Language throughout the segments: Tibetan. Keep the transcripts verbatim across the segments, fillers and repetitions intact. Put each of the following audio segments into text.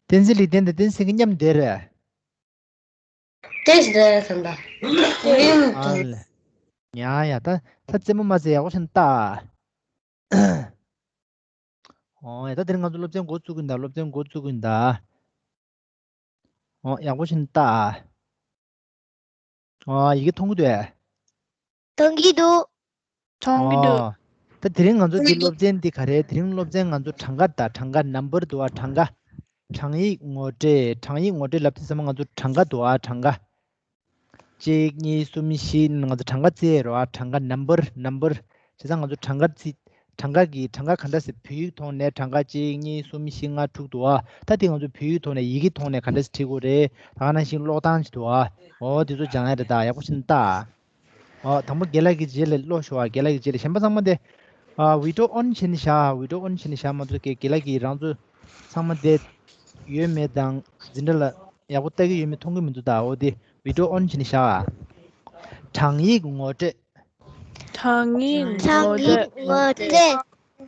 བསྟན་འཛིན་ལེགས་ལྡན་དང་བསྟན་འཛིན་སེང་གེ་མཉམ་བསྡད་རེད། དེ་ཞིག་རེད་ད། ཨ་ལས། ཡ་ཡ་ད་ད་རྩེད་མོ་མ་རྩེ་ཡག་པོ་བྱས་ནས་ལྟ། ཨོ་ཡ་ད་དེ་རིང་ང་ཚོ་སློབ་ཚན་འགོ་བཙུགས་ཀྱི་ཡིན་ད། སློབ་ཚན་འགོ་བཙུགས་ཀྱི་ཡིན་ད། ཨོ་ཡག་པོ་བྱས་ནས་ལྟ། ཨོ་ཡི་གེ་མཐོང་གི་འདུག་ཨེ། མཐོང་གི་འདུག་མཐོང་གི་འདུག་ཨོ། ད་དེ་རིང་ང་ཚོ་འདི་སློབ་ཚན་འདི་ག་རེ། དེ་རིང་སློབ་ཚན་ང་ཚོ་གྲངས་ཀ་དང་། གྲངས་ཀ་ནམ་བར་འདུག་ཨ། གྲངས་ཀ་གྲངས་ཡིག་ངོ་སྤྲོད། གྲངས་ཡིག་ངོ་སྤྲོད་ལབ་དུས་ཙམ་པ་ང་ཚོ་གྲངས་ཀ་འདུག་ཨ། གྲངས་ཀ་གཅིག་གཉིས། གསུམ། བཞི། ང་ཚོ་གྲངས་ཀ་རྩེ་རོགས་ཨ། གྲངས་ཀ་ནམ་བར། ནམ་བར། བྱས་ཙང་ང་ཚོ་གྲངས་ཀ་རྩེ། གྲངས་ཀ་གི་གྲངས་ཀ་ག་འདྲ་ཟེར། བོད་ཡིག་ཐོག་ནས་གྲངས་ཀ་གཅིག་གཉིས། གསུམ། བཞི། ལྔ། དྲུག་འདུག་ཨ། ད་དེ་ང་ཚོ་བོད་ཡིག་ཐོག་ནས། ཡི་གེ་ཐོག་ནས་ག་འདྲ་ཟེར་བྲིས་དགོས་རེད། ད་ག་ནང་བཞིན་ཀློག་སྟངས་ཅིག་འདུག་ཨ། འོ་དེ་ཚོ་སྦྱང་ཡ་རེད། ད་ཡག་པོ་བྱས་ནས་ལྟ། ཨོ་དང་པོ་རྒན་ལགས་ཀྱི་རྗེས་ལ་ཀློག་ཤོག་ཨ། རྒན་ལགས་ཀྱི་རྗེས་ལ། གཞན་པ་ཚང་མ་དེ་ཨ་བི་ཌི་ཡོ་ཨོན་བྱས་ནས་བཞག་བི་ཌི་ཡོ་ཨོན་བྱས་ནས་བཞག་མ་ཐུབ་ཀྱི། རྒན་ལགས་ཀྱིས་རང་ཚོ་ཚང་མ་དེ་ཡོད་མེད་དང་འཛིན་གྲྭ་ལ་ཡག་པོ་ལྟ་གི་ཡོད་མེད་མཐོང་གི་མི་འདུག་ད་འོ་དེ་བི་ཌི་ཡོ་ཨོན་བྱས་ནས་བཞག་ཨ། གྲངས་ཡིག་ངོ་སྤྲོད། གྲངས་ཡིག་ངོ་སྤྲོད། ངོ་སྤྲོད།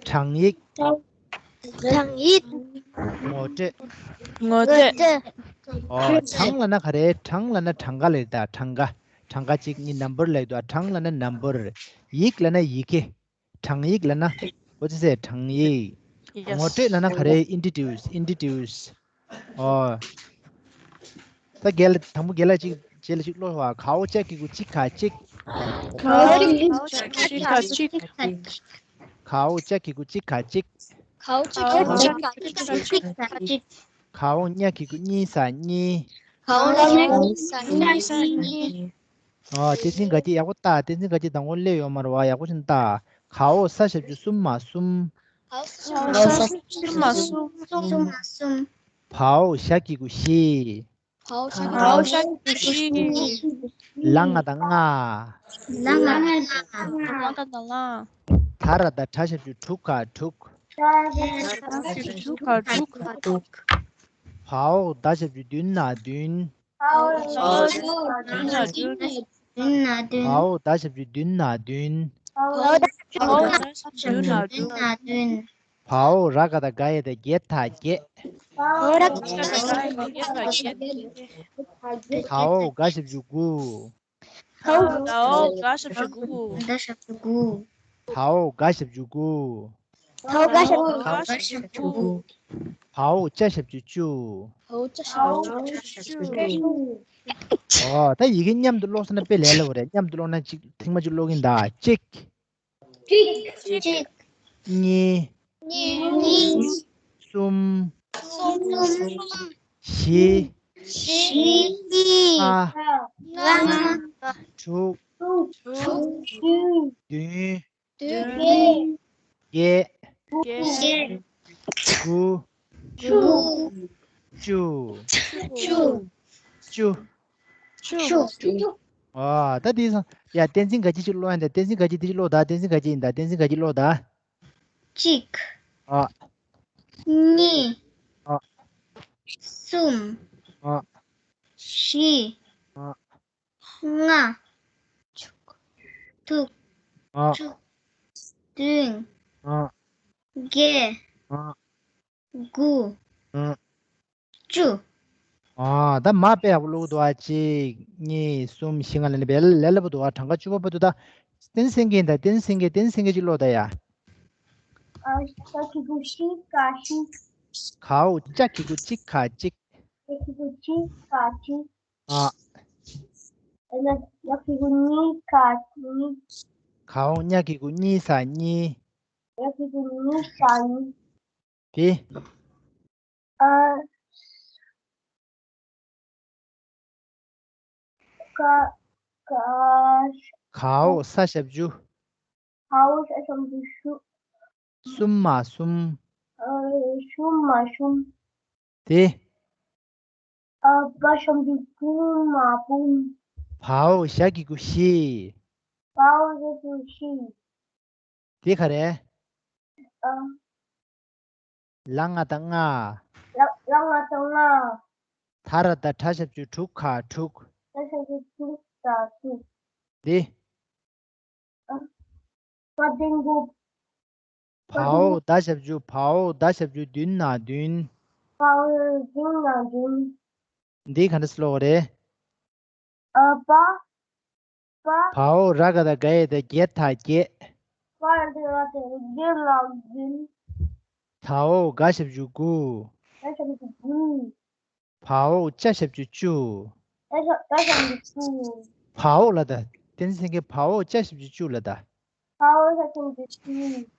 གྲངས་ཡིག་གྲངས་ཡིག་ངོ་སྤྲོད། ངོ་སྤྲོད། ཨོ་གྲངས་ལབ་ན་ག་རེ། གྲངས་ལབ་ན་གྲངས་ཀ་ལབ་ད། གྲངས་ཀ་གྲངས་ཀ་གཅིག་གཉིས། ནམ་བར་ལབ་ད། གྲངས་ལབ་ན་ནམ་བར། ཡིག་ལབ་ན་ཡི་གེ། གྲངས་ཡིག་ལབ་ན། འོ་ཅི་ཟེར། གྲངས་ཡིག་ངོ་སྤྲོད་ལབ་ན་ག་རེ། ཨིན་ཊྲོ་ཌིའུ་སི། ཨིན་ཊྲོ་ཌིའུ་སི། ཨོ། ད་རྒན་ལགས་དང་པོ་རྒན་ལགས་ཅིག་རྗེས་ལ་ཅིག་ཀློག་བ། གའོ་ཅ་གི་གུ་ཅི་ག་ཅིག་གའོ་ཅ་གི་གུ་ཅི་ག་ཅིག་གའོ་ཅ་གི་གུ་ཅི་ག་ཅིག་གའོ་ཅ་གི་གུ་ཅི་ག་ཅིག་གའོ་ཉ་གི་གུ་གཉི་ས་གཉིས། གའོ་ཉ་གི་གུ་གཉི་ས་གཉིས། ཨ། བསྟན་འཛིན་དགའ་སྐྱིད་ཡག་པོ་ལྟ། བསྟན་འཛིན་དགའ་སྐྱིད་དང་པོ་སླེབས་ཡོད་མ་རེད་བ། ཡག་པོ་བྱས་ནས་ལྟ། གའོ་ས་ཞབས་ཀྱུ་གསུམ་མ་གསུམ། གའོ་ས་ཞབས་ཀྱུ་གསུམ་མ་གསུམ། བའོ་ཞ་གི་གུ་བཞི། བའོ་ཞ་གི་གུ་བཞི། ལ་ང་དང་ལྔ། ལ་ང་དང་ལྔ། ད་ར་བཏགས་གྲ་ཞབས་ཀྱུ་གྲུ་ག་གྲུག། བའོ་ད་ཞབས་ཀྱུ་བདུན་ན་བདུན། བའོ་ད་ཞབས་ཀྱུ་བདུན་ན་བདུན། བདུན་ན་བདུན། བའོ་ད་ཞབས་ཀྱུ་བདུན་ན་བདུན། བའོ་ད་ཞབས་ཀྱུ་བདུན་ན་བདུན། བའོ་ར་ག་བཏགས་རྒ་ཡ་བཏགས་རྒྱ་ད་རྒྱས། བའོ་ར་ག་བཏགས་རྒ་ཡ་བཏགས་རྒྱ་ད་རྒྱས། བའོ་ག་ཞབས་ཀྱུ་གུ། བའོ་ག་ཞབས་ཀྱུ་གུ། ག་ཞབས་ཀྱུ་གུ། བའོ་ག་ཞབས་ཀྱུ་གུ། བའོ་ག་ཞབས་ཀྱུ་གུ། བའོ་ཅ་ཞབས་ཀྱུ་ཅུ། བའོ་ཅ་ཞབས་ཀྱུ་ཅུ། ཨོ་ད་ཡི་གེ་མཉམ་དུ་ཀློག་ས་ན་དཔེ་ལས་སླ་པོ་རེད། མཉམ་དུ་ཀློག་ན་གཅིག་ཐེངས་མ་གཅིག་ཀློག་གིན་གདའ། གཅིག་གཅིག་གཉིས། གཉིས། གསུམ། གསུམ། བཞི། བཞི། ལྔ། ལྔ། དྲུག་དྲུག་བདུན། བདུན། བརྒྱད། བརྒྱད། དགུ། དགུ། བཅུ། བཅུ། བཅུ། བཅུ། ཨ། ད་འདི་སོང་། ཡ། བསྟན་འཛིན་དགའ་སྐྱིད་ཅིག་ཀློག་ཡ་འདི། བསྟན་འཛིན་དགའ་སྐྱིད་འདི་ཅིག་ཀློག་ད། བསྟན་འཛིན་དགའ་སྐྱིད་ཡིན་ད། བསྟན་འཛིན་དགའ་སྐྱིད་ཀློག་ད། གཅིག་ཨ། གཉིས། ཨ། གསུམ། ཨ། བཞི། ཨ། ལྔ། དྲུག་ཨ། བདུན། ཨ། བརྒྱད། ཨ། དགུ། ཨ། བཅུ། ཨ། ད་མ་དཔེ་ཡག་པོ་ཀློག་འདུག་ཨ། གཅིག་གཉིས། གསུམ། བཞི། ལྔ། ལ་ནི་བལ་ལས་སླ་པོ་འདུག་ཨ། གྲངས་ཀ་བཅུ་པ་བར་དུ། ད་བསྟན་འཛིན་སེང་གེ་ཡིན་ད། བསྟན་འཛིན་སེང་གེ། བསྟན་འཛིན་སེང་གེ་ཅིག་ཀློག་ད་ཡ། ཨ། ཞ་གི་གུ་ཞི་ག་ཞི། གའོ་ཅ་གི་གུ་ཅི་ག་ཅིག་ཞ་གི་གུ་ཅི་ག་ཅི། ཨ། ཨ་ན་ཉ་གི་གུ་ཉི་ག་ཉི། གའོ་ཉ་གི་གུ་ཉི་ས་ཉི། ཉ་གི་གུ་ཉི་ས་ཉི། དེ། ཨ། ག་ག་གའོ་ས་ཞབས་ཀྱུ། གའོ་ས་ཞབས་ཀྱུ་ཞུ། གསུམ་མ་གསུམ། ཨ། ཞུམ་མ་ཞུམ། དེ། ཨ། བ་ཞབས་ཀྱུ་བུ་མ་བུམ། བའོ་ཞ་གི་གུ་བཞི། བའོ་ཞ་གི་གུ་བཞི། དེ་ག་རེ། ཨ། ལ་ང་དང་ལྔ། ལ་ལ་ང་དང་ལྔ། ད་ར་བཏགས་གྲ་ཞབས་ཀྱུ་གྲུ་ག་གྲུག་ད་ཞབས་ཀྱུ་གྲུ་ག་གྲུག་དེ། ཨ། བ་འགྲེང་བུ། བའོ་ད་ཞབས་ཀྱུ། བའོ་ད་ཞབས་ཀྱུ་བདུན་ན་བདུན། བ་འོག་འཛིན་ན་འཛིན། འདི་ག་འདྲ་ཀློག་རེད། ཨ་པ། པ། བ་འོག་ར་ག་བཏགས་ག་ཡ་བཏགས་གྱ་ད་གྱེས། པ་འོག་ར་ག་བཏགས་གྱ་ལ་འཛིན། ད་འོག་ག་ཞབས་ཀྱུ་གུ། ག་ཞབས་ཀྱུ་གུ། བ་འོག་ཅ་ཞབས་ཀྱུ་ཅུ། ད་ཞབས་ད་ཞབས་ཀྱུ་ཅུ། བ་འོག་ལ་ད། བསྟན་འཛིན་སེང་གེ་བ་འོག་ཅ་ཞབས་ཀྱུ་ཅུ་ལ་ད། བ་འོག་ཅ་ཞབས་ཀྱུ་ཅུ།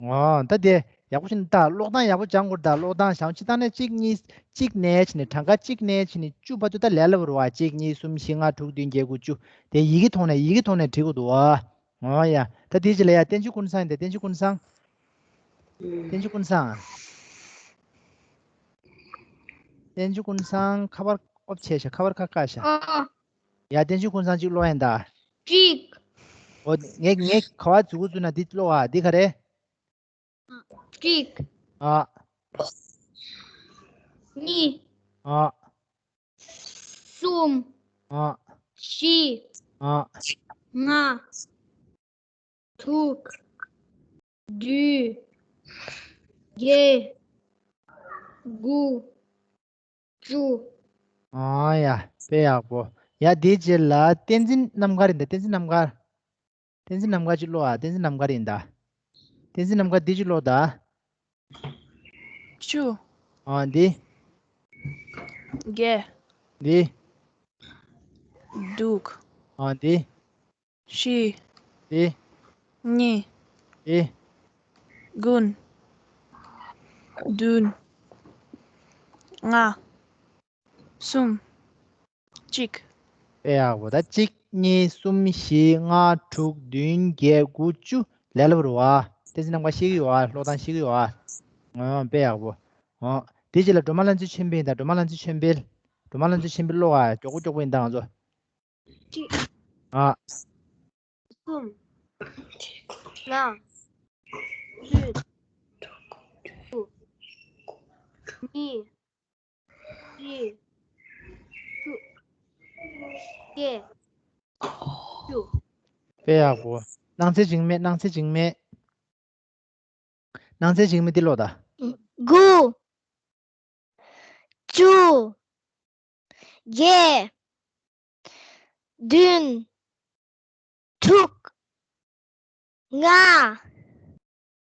ཨོ་ད་དེ་ཡག་པོ་ཞིག་ད་ཀློག་སྟངས་ཡག་པོ་སྦྱང་དགོས་ད། ཀློག་སྟངས་བྱང་ཆི་ད་ནས་གཅིག་གཉིས་གཅིག་ནས་ཕྱིན་ནས་གྲངས་ཀ་གཅིག་ནས་ཕྱིན་ནས་བཅུ་བར་དུ་ད་ལས་སླ་པོ་རེད་བ། གཅིག་གཉིས་གསུམ་བཞི་ལྔ་དྲུག་བདུན་བརྒྱད་དགུ་བཅུ། དེ་ཡི་གེ་ཐོག་ནས་ཡི་གེ་ཐོག་ནས་བྲིས་དགོས་འདུག་བ། ཨོ་ཡ། ད་དེའི་རྗེས་ལ་ཡ་བསྟན་ཆོས་ཀུན་བཟང་ཡིན་ད། བསྟན་ཆོས་ཀུན་བཟང་། བསྟན་ཆོས་ཀུན་བཟང་། བསྟན་ཆོས་ཀུན་བཟང་ཁ་པར་ཨོབ་ཆེ་ཤ། ཁ་པར་ཁ་ཁ་ཤ། ཨོ། ཡ་བསྟན་ཆོས་ཀུན་བཟང་གཅིག་ཀློག་ཡིན་ད། གཅིག་ཨོ་ངས་ངས་ག་བ་འཛུགས་འགོ་བཙུགས་ན་འདི་ཀློག་ཨ། འདི་ག་རེད། གཅིག་ཨ། གཉིས། ཨ། གསུམ། ཨ། བཞི། ཨ། ལྔ། དྲུག་བདུན། བརྒྱད། དགུ། བཅུ། ཨ་ཡ། དཔེ་ཡག་པོ། ཡ་དེའི་རྗེས་ལ་བསྟན་འཛིན་རྣམ་དཀར་ཡིན་ད། བསྟན་འཛིན་རྣམ་དཀར། བསྟན་འཛིན་རྣམ་དཀར་གཅིག་ཀློག་ཨ། བསྟན་འཛིན་རྣམ་དཀར་ཡིན་ད། བསྟན་འཛིན་རྣམ་དཀར་འདི་གཅིག་ཀློག་ད། བཅུ། ཨ་འདི། བརྒྱད། འདི། དྲུག་ཨ་འདི། བཞི། འདི། གཉིས། འདི། དགུ། བདུན། ལྔ། གསུམ། གཅིག་དཔེ་ཡག་པོ། ད་གཅིག་གཉིས་གསུམ་བཞི་ལྔ་དྲུག་བདུན་བརྒྱད་དགུ་བཅུ། ལས་སླ་པོ་རེད་བ། བསྟན་འཛིན་རྣམ་དཀར་ཤེས་ཀྱི་ཡོད་ཨ། ཀློག་སྟངས་ཤེས་ཀྱི་ཡོད་ཨ། ཨོ་དཔེ་ཡག་པོ། ཨོ་དེ་རྗེས་ལ་སྒྲོལ་མ་ལྷ་མཛེས་ཆོས་འཕེལ་ཡིན་ད། སྒྲོལ་མ་ལྷ་མཛེས་ཆོས་འཕེལ། སྒྲོལ་མ་ལྷ་མཛེས་ཆོས་འཕེལ་ཀློག་ཨ། མགྱོགས་པོ་མགྱོགས་པོ་ཡིན་ད་ང་ཚོ། གཅིག་ཨ། གསུམ། ལྔ། བདུན། དྲུག་གཉིས། བཞི། དྲུག་བརྒྱད། བཅུ། དཔེ་ཡག་པོ། སྣང་ཚེ་འཇིགས་མེད། སྣང་ཚེ་འཇིགས་མེད། སྣང་ཚེ་འཇིགས་མེད་འདི་ཀློག་ད། དགུ། བཅུ། བརྒྱད། བདུན། དྲུག་ལྔ།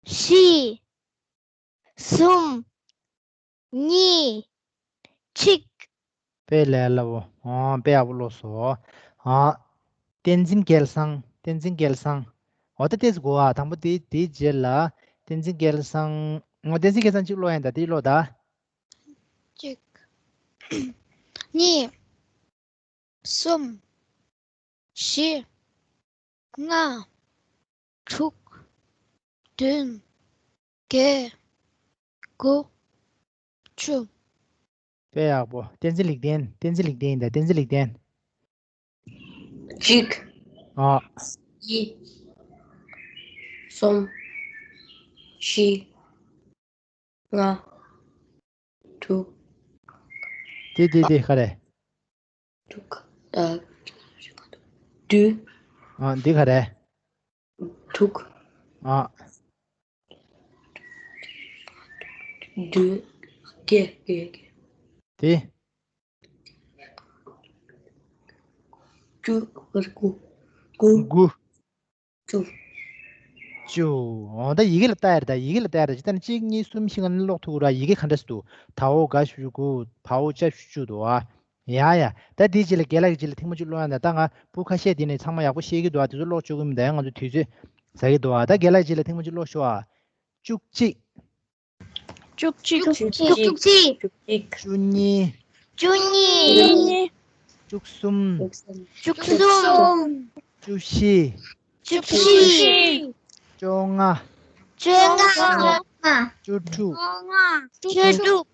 བཞི། གསུམ། གཉིས། གཅིག་དཔེ་ལས་སླ་པོ། ཨོ་དཔེ་ཡག་པོ་ཀློག་སོང་། ཨ། བསྟན་འཛིན་རྒྱལ་བཟང་། བསྟན་འཛིན་རྒྱལ་བཟང་། འོ་ད་ལྟས་གོ་ཨ། དང་པོ་དེ་དེའི་རྗེས་ལ་བསྟན་འཛིན་རྒྱལ་བཟང་། ཨོ་བསྟན་འཛིན་རྒྱལ་བཟང་གཅིག་ཀློག་ཡིན་ད། དེ་ཀློག་ད། གཅིག་གཉིས། གསུམ། བཞི། ལྔ། དྲུག་བདུན། བརྒྱད། དགུ། བཅུ། དཔེ་ཡག་པོ། བསྟན་འཛིན་ལེགས་ལྡན། བསྟན་འཛིན་ལེགས་ལྡན་ཡིན་ད། བསྟན་འཛིན་ལེགས་ལྡན། གཅིག་ཨ། གཉིས། གསུམ། བཞི། ལྔ། དྲུག་དེ་དེ་དེ་ག་རེ། དྲུག་ཨ། བདུན། ཨ་འདི་ག་རེ། དྲུག་ཨ། བདུན། བརྒྱད། བརྒྱད། བརྒྱད། དེ། བཅུ། དགུ། དགུ། དགུ། བཅུ། བཅུ། འོ་ད་ཡི་གེ་ལ་ལྟ་ཡ་རེད་ད། ཡི་གེ་ལ་ལྟ་ཡ་རེད། ཇི་ལྟར་གཅིག་གཉིས་གསུམ་བཞི་ལྔ་ནས་ཀློག་ཐུབ་ཀྱི་རེད། ཡི་གེ་ག་འདྲ་ཞིག་འདུག་ད་འོག་ག་ཞབས་ཀྱུ་གུ། བ་འོག་ཅ་ཞབས་ཀྱུ་ཅུ་འདུག་ཨ། ཡ་ཡ། ད་དེའི་རྗེས་ལ་རྒན་ལགས་ཀྱི་རྗེས་ལ་ཐེངས་མ་གཅིག་ཀློག་ཡ་ད། ད་ང་བུ་ཁ་ཤས་དེ་ནས་ཚང་མ་ཡག་པོ་ཤེས་ཀྱི་འདུག་ཨ། དེ་ཚོ་ཀློག་ཆོག་གི་མི་འདུག་ཨ། ང་ཚོ་དུས་ཚོད་ཟ་གི་འདུག་ཨ། ད་རྒན་ལགས་ཀྱི་རྗེས་ལ་ཐེངས་མ་གཅིག་ཀློག་ཤོག་ཨ། བཅུ་གཅིག་བཅུ་གཅིག་བཅུ་གཅིག་བཅུ་གཅིག་བཅུ་གཉིས། བཅུ་གཉིས། བཅུ་གསུམ། བཅུ་གསུམ། བཅུ་བཞི། བཅུ་བཞི། བཅོ་ལྔ། བཅོ་ལྔ། བཅུ་དྲུག་བཅུ་དྲུག་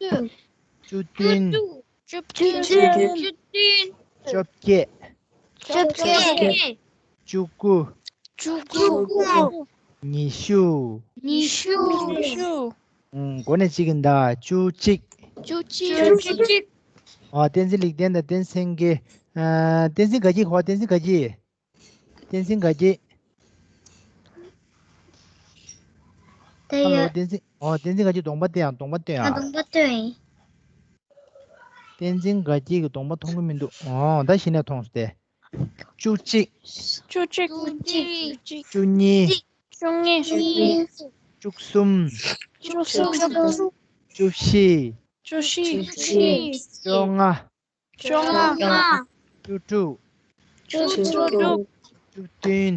བཅུ་བདུན། བཅུ་བདུན། བཅོ་བརྒྱད། བཅོ་བརྒྱད། བཅུ་དགུ། བཅུ་དགུ། ཉི་ཤུ། ཉི་ཤུ། ཉི་ཤུ། ཨང་། མགོ་ནས་གཅིག་ཡིན་ད། བཅུ་གཅིག་བཅུ་གཅིག་བཅུ་གཅིག་ཨ། བསྟན་འཛིན་ལེགས་ལྡན་དང་བསྟན་འཛིན་སེང་གེ། ཨ། བསྟན་འཛིན་དགའ་སྐྱིད་གོ། བསྟན་འཛིན་དགའ་སྐྱིད། བསྟན་འཛིན་དགའ་སྐྱིད། ད་ཧ་ལོ། ཡ། བསྟན་འཛིན། ཨོ། བསྟན་འཛིན་དགའ་སྐྱིད་གདོང་པ་སྟོན་ཡ། གདོང་པ་སྟོན་ཡ། ཨ། གདོང་པ་སྟོན་ཡིན། བསྟན་འཛིན་དགའ་སྐྱིད་ཀྱི་གདོང་པ་མཐོང་གི་མི་འདུག་ཨོ་ད་གཞི་ནས་མཐོང་སོང་སྟེ། བཅུ་གཅིག་བཅུ་གཅིག་བཅུ་གཅིག་བཅུ་གཉིས། བཅུ་གཉིས། བཅུ་གསུམ། བཅུ་གསུམ། བཅུ་བཞི། བཅུ་བཞི། བཅོ་ལྔ། བཅོ་ལྔ། བཅུ་དྲུག་བཅུ་དྲུག་བཅུ་བདུན།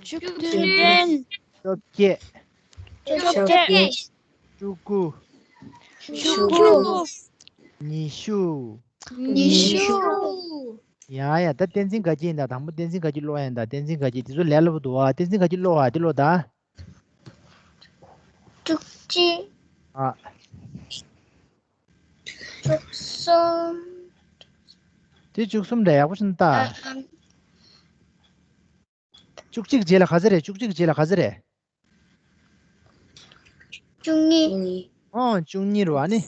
བཅུ་བདུན། བཅོ་བརྒྱད། བཅོ་བརྒྱད། བཅུ་དགུ་བཅུ་དགུ་ཉི་ཤུ། ཉི་ཤུ། ཡ་ཡ། ད་བསྟན་འཛིན་དགའ་སྐྱིད་ཡིན་ད། དང་པོ་བསྟན་འཛིན་དགའ་སྐྱིད་ཀློག་ཡིན་ད། བསྟན་འཛིན་དགའ་སྐྱིད་དེ་ཚོ་ལས་སླ་པོ་འདུག་ཨ། བསྟན་འཛིན་དགའ་སྐྱིད་ཀློག་ཨ། དེ་ཀློག་ད། བཅུ་གཅིག་ཨ། བཅུ་གསུམ། དེ་བཅུ་གསུམ་རེད། ཡག་པོ་ཞིག་ལྟ། ཨ། བཅུ་གཅིག་རྗེས་ལ་ག་ཚོད་རེད། བཅུ་གཅིག་རྗེས་ལ་ག་ཚོད་རེད། བཅུ་གཉིས། ཨོ་བཅུ་གཉིས་རེད་བ་ནི།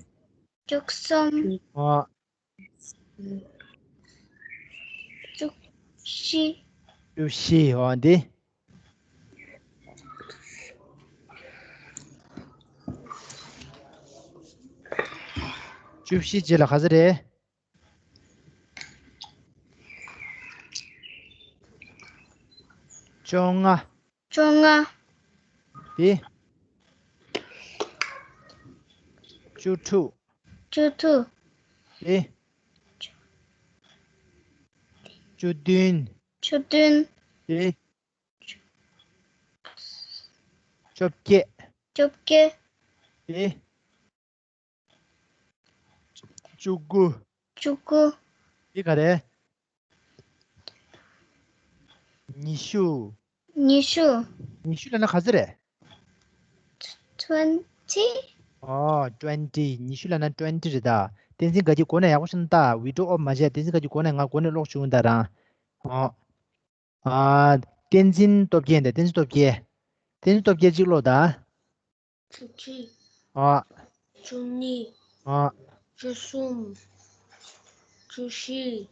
བཅུ་གསུམ། ཨོ། བཅུ་བཞི། བཅུ་བཞི། ཨོ་འདི། བཅུ་བཞི་རྗེས་ལ་ག་ཚོད་རེད། བཅོ་ལྔ། བཅོ་ལྔ། དེ། བཅུ་དྲུག་བཅུ་དྲུག་དེ། བཅུ་བདུན། བཅུ་བདུན། དེ། བཅོ་བརྒྱད། བཅོ་བརྒྱད། དེ། བཅུ་དགུ། བཅུ་དགུ། འདི་ག་རེ། ཉི་ཤུ། ཉི་ཤུ། ཉི་ཤུ་ལབ་ན་ག་ཚོད་རེད། twenty། ཨོ་twenty། ཉི་ཤུ་ལབ་ན་twenty རེད་ད། བསྟན་འཛིན་དགའ་སྐྱིད་གོ་ནས་ཡག་པོ་ཞིག་ལྟ། video off མ་བྱས། བསྟན་འཛིན་དགའ་སྐྱིད་གོ་ནས། ང་གོ་ནས་ཀློག་བྱུང་ད་རང་། ཨོ། ཨ། བསྟན་འཛིན་སྟོབས་རྒྱལ་འདི། བསྟན་འཛིན་སྟོབས་རྒྱལ། བསྟན་འཛིན་སྟོབས་རྒྱལ་གཅིག་ཀློག་ད། བཅུ་གཅིག་ཨ། བཅུ་གཉིས། ཨ། བཅུ་གསུམ། བཅུ་བཞི།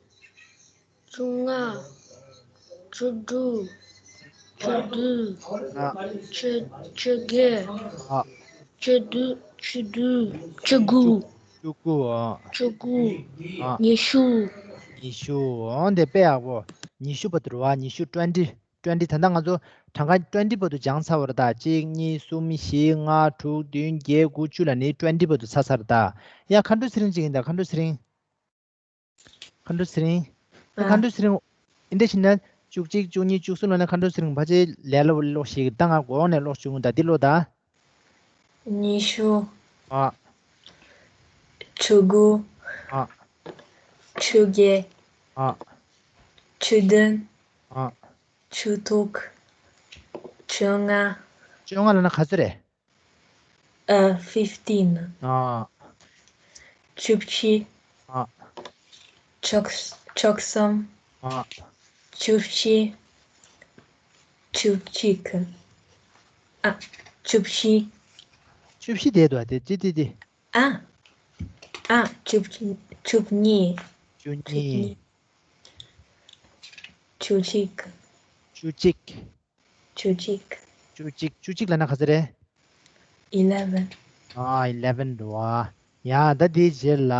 བཅོ་ལྔ། བཅུ་དྲུག་བཅུ་བདུན། ཨ། བཅོ་བཅོ་བརྒྱད། ཨ། བཅུ་བདུན། བཅུ་དགུ། བཅུ་དགུ། ཨ། བཅུ་དགུ། ཨ། ཉི་ཤུ། ཉི་ཤུ། འོ་འདི་དཔེ་ཡག་པོ། ཉི་ཤུ་བར་དུ་རེད་བ། ཉི་ཤུ། twenty། twenty། ད་ལྟ་ང་ཚོ་གྲངས་ཀ་twenty བར་དུ་སྦྱངས་ཚར་བ་རེད་ད། གཅིག་གཉིས། གསུམ། བཞི། ལྔ། དྲུག་བདུན། བརྒྱད། དགུ། བཅུ་ལ་ནི་twenty བར་དུ་ཚར་ཚར་རེད་ད། ཡ། མཁའ་འགྲོ་ཚེ་རིང་གཅིག་ཡིན་ད། མཁའ་འགྲོ་ཚེ་རིང་། མཁའ་འགྲོ་ཚེ་རིང་། ཨ། མཁའ་འགྲོ་ཚེ་རིང་། འདི་འདྲ་བྱས་ན་བཅུ་གཅིག་བཅུ་གཉིས། བཅུ་གསུམ་ལབ་ན་མཁའ་འགྲོ་ཚེ་རིང་ཕལ་ཆེར་ལས་སླ་པོ་ཀློག་ཤེས་ཀྱི། ད་ང་གོང་ནས་ཀློག་བྱུང་ད། འདི་ཀློག་ད། ཉི་ཤུ། ཨ། བཅུ་དགུ། ཨ། བཅོ་བརྒྱད། ཨ། བཅུ་བདུན། ཨ། བཅུ་དྲུག་བཅོ་ལྔ། བཅོ་ལྔ་ལབ་ན་ག་ཚོད་རེད། ཨ། fifteen། ཨ། བཅུ་བཞི། ཨ། བཅུ་བཅུ་གསུམ། ཨ། བཅུ་བཞི། བཅུ་གཅིག་ཨ། བཅུ་བཞི། བཅུ་བཞི་དེ་འདུག་ཨ། དེ་ཅི་དེ་དེ། ཨ། ཨ། བཅུ་བཅུ་བཅུ་གཉིས། བཅུ་གཉིས། བཅུ་གཅིག་བཅུ་གཅིག་བཅུ་གཅིག་བཅུ་གཅིག་བཅུ་གཅིག་ལབ་ན་ག་ཚོད་རེད། eleven། ཨ། eleven འགྲོ་བ། ཡ། ད་དེའི་རྗེས་ལ།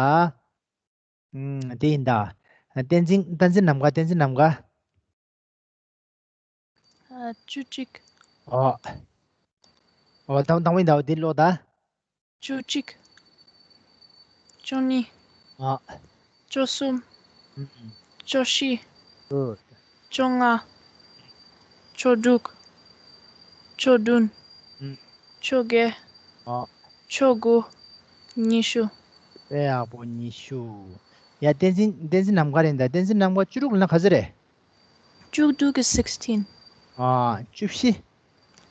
ཨུམ། དེ་ཡིན་ད། བསྟན་འཛིན། བསྟན་འཛིན་ནམ་མཁའ། བསྟན་འཛིན་ནམ་མཁའ། ཨ། བཅུ་གཅིག་ཨོ། ཨོ། དང་དང་པོ་ཡིན་ད། འོ་དེ་ཀློག་ད། བཅུ་གཅིག་བཅུ་གཉིས། ཨ། བཅུ་གསུམ། ཨུམ། བཅུ་བཞི། ཨུ། བཅོ་ལྔ། བཅུ་དྲུག་བཅུ་བདུན། ཨུམ། བཅོ་བརྒྱད། ཨ། བཅུ་དགུ། ཉི་ཤུ། དཔེ་ཡག་པོ། ཉི་ཤུ། ཡ། བསྟན་འཛིན། བསྟན་འཛིན་ནམ་མཁའ་རེད་ད། བསྟན་འཛིན་ནམ་མཁའ་བཅུ་དྲུག་ལབ་ན་ག་ཚོད་རེད། བཅུ་དྲུག་གི་sixteen། ཨ། བཅུ་བཞི།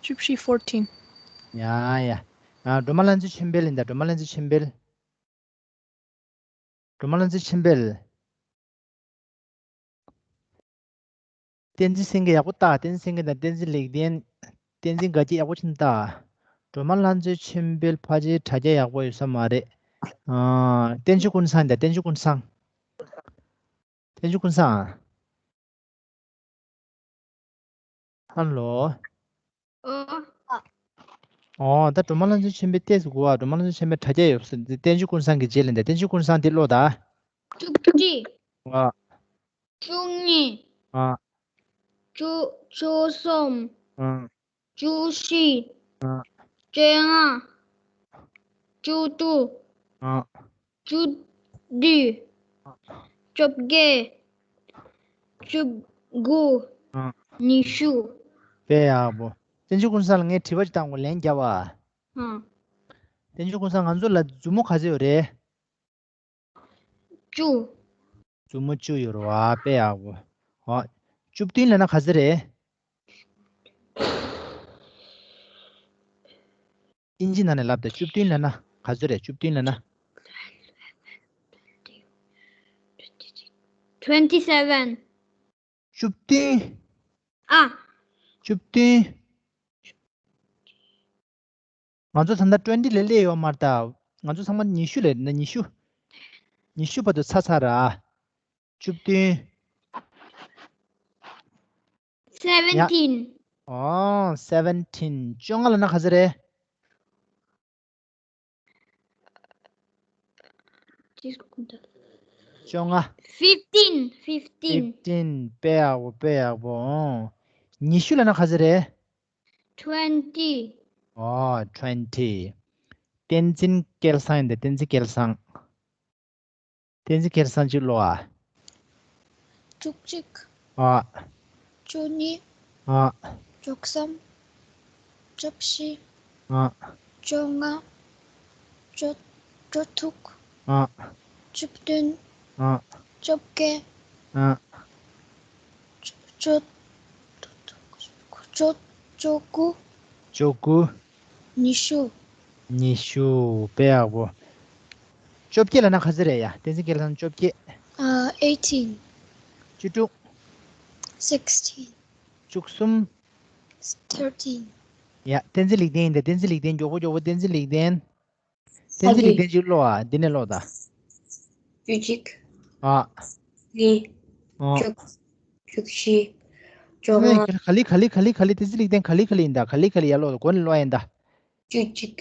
བཅུ་བཞི་fourteen། ཡ་ཡ། ཨ། སྒྲོལ་མ་ལྷ་མཛེས་ཆོས་འཕེལ་ཡིན་ད། སྒྲོལ་མ་ལྷ་མཛེས་ཆོས་འཕེལ། སྒྲོལ་མ་ལྷ་མཛེས་ཆོས་འཕེལ། བསྟན་འཛིན་སེང་གེ་ཡག་པོ་ལྟ། བསྟན་འཛིན་སེང་གེ་དང་བསྟན་འཛིན་ལེགས་ལྡན། བསྟན་འཛིན་དགའ་སྐྱིད་ཡག་པོ་ཅིག་ལྟ། སྒྲོལ་མ་ལྷ་མཛེས་ཆོས་འཕེལ་ཕལ་ཆེར་དྲ་རྒྱ་ཡག་པོ་ཡོད་ས་མ་རེད། ཨ། བསྟན་ཆོས་ཀུན་བཟང་དང་། བསྟན་ཆོས་ཀུན་བཟང་། བསྟན་ཆོས་ཀུན་བཟང་། ཧ་ལོ། ཨོ། ཨོ། ད་སྒྲོལ་མ་ལྷ་མཛེས་ཆོས་འཕེལ་ཏོག་ཙམ་གོ་ཨ། སྒྲོལ་མ་ལྷ་མཛེས་ཆོས་འཕེལ་དྲ་རྒྱ་ཡོད་ས། བསྟན་ཆོས་ཀུན་བཟང་གི་རྗེས་ལ་འདི། བསྟན་ཆོས་ཀུན་བཟང་འདི་ཀློག་ད། བཅུ། ཨ། བཅུ་གཉིས། ཨ། བཅུ་བཅུ་གསུམ། ཨ། བཅུ་བཞི། ཨ། བཅོ་ལྔ། བཅུ་དྲུག། ཨ། བཅུ་བདུན། བཅོ་བརྒྱད། བཅུ་དགུ། ཨ། ཉི་ཤུ། དཔེ་ཡག་པོ། བསྟན་ཆོས་ཀུན་བཟང་ལ་ངས་དྲི་བ་ཅིག་བཏང་གོ། ལན་རྒྱབ་པ། ཨ། བསྟན་ཆོས་ཀུན་བཟང་། ང་ཚོ་ལ་མཛུབ་མོ་ག་ཚོད་ཡོད་རེད། བཅུ། མཛུབ་མོ་བཅུ་ཡོད་རེད་པ། དཔེ་ཡག་པོ། ཨོ། བཅུ་བདུན་ལབ་ན་ག་ཚོད་རེད། ཨིན་ཇི་ནང་ནས་ལབ་དང་། བཅུ་བདུན་ལབ་ན་ག་ཚོད་རེད། བཅུ་བདུན་ལབ་ན། Twenty seven. བཅུ་བདུན། ཨ། བཅུ་བདུན། ང་ཚོ་ད་ལྟ་twenty ལ་སླེབས་ཡོད་མ་རེད་ད། ང་ཚོ་ཚང་མ་ཉི་ཤུ་ལ། ན་ཉི་ཤུ། ཉི་ཤུ་བར་དུ་ཚར་ཚར་ར། བཅུ་བདུན། Seventeen. ཨོ། Seventeen. བཅོ་ལྔ་ལབ་ན་ག་ཚོད་རེད། བཅོ་ལྔ། Fifteen. Fifteen. Fifteen. དཔེ་ཡག་པོ། དཔེ་ཡག་པོ། ཨོ། ཉི་ཤུ་ལབ་ན་ག་ཚོད་རེད། Twenty. ཨོ། Twenty. བསྟན་འཛིན་སྐལ་བཟང་ཡིན་ད། བསྟན་འཛིན་སྐལ་བཟང་། བསྟན་འཛིན་སྐལ་བཟང་ཅིག་ཀློག་ཨ། བཅུ་གཅིག་ཨ། བཅུ་གཉིས། ཨ། བཅུ་གསུམ། བཅུ་བཞི། ཨ། བཅོ་ལྔ། བཅུ། བཅུ་དྲུག་ཨ། བཅུ་བདུན། ཨ། བཅོ་བརྒྱད། ཨ། བཅུ། བཅུ། བཅུ་དགུ། བཅུ་དགུ། ཉི་ཤུ། ཉི་ཤུ། དཔེ་ཡག་པོ། བཅོ་བརྒྱད་ལབ་ན་ག་ཚོད་རེད་ཡ། བསྟན་འཛིན་སྐལ་བཟང་། བཅོ་བརྒྱད། ཨ། Eighteen. བཅུ་དྲུག Sixteen. བཅུ་གསུམ། Thirteen. ཡ། བསྟན་འཛིན་ལེགས་ལྡན་ཡིན་ད། བསྟན་འཛིན་ལེགས་ལྡན། མགྱོགས་པོ་མགྱོགས་པོ། བསྟན་འཛིན་ལེགས་ལྡན། བསྟན་འཛིན་ལེགས་ལྡན་ཅིག་ཀློག་ཨ། འདི་ནས་ཀློག་ད། བཅུ་གཅིག་ཨ། གཉིས། ཨ། བཅུ། བཅུ་བཞི། བཅོ་ལྔ། ག་ལེ་ག་ལེ་ག་ལེ་ག་ལེ། བསྟན་འཛིན་ལེགས་ལྡན། ག་ལེ་ག་ལེ་ཡིན་ད། ག་ལེ་ག་ལེ་ཡར་ཀློག་ད། མགོ་ནས་ཀློག་ཡིན་ད། བཅུ་གཅིག་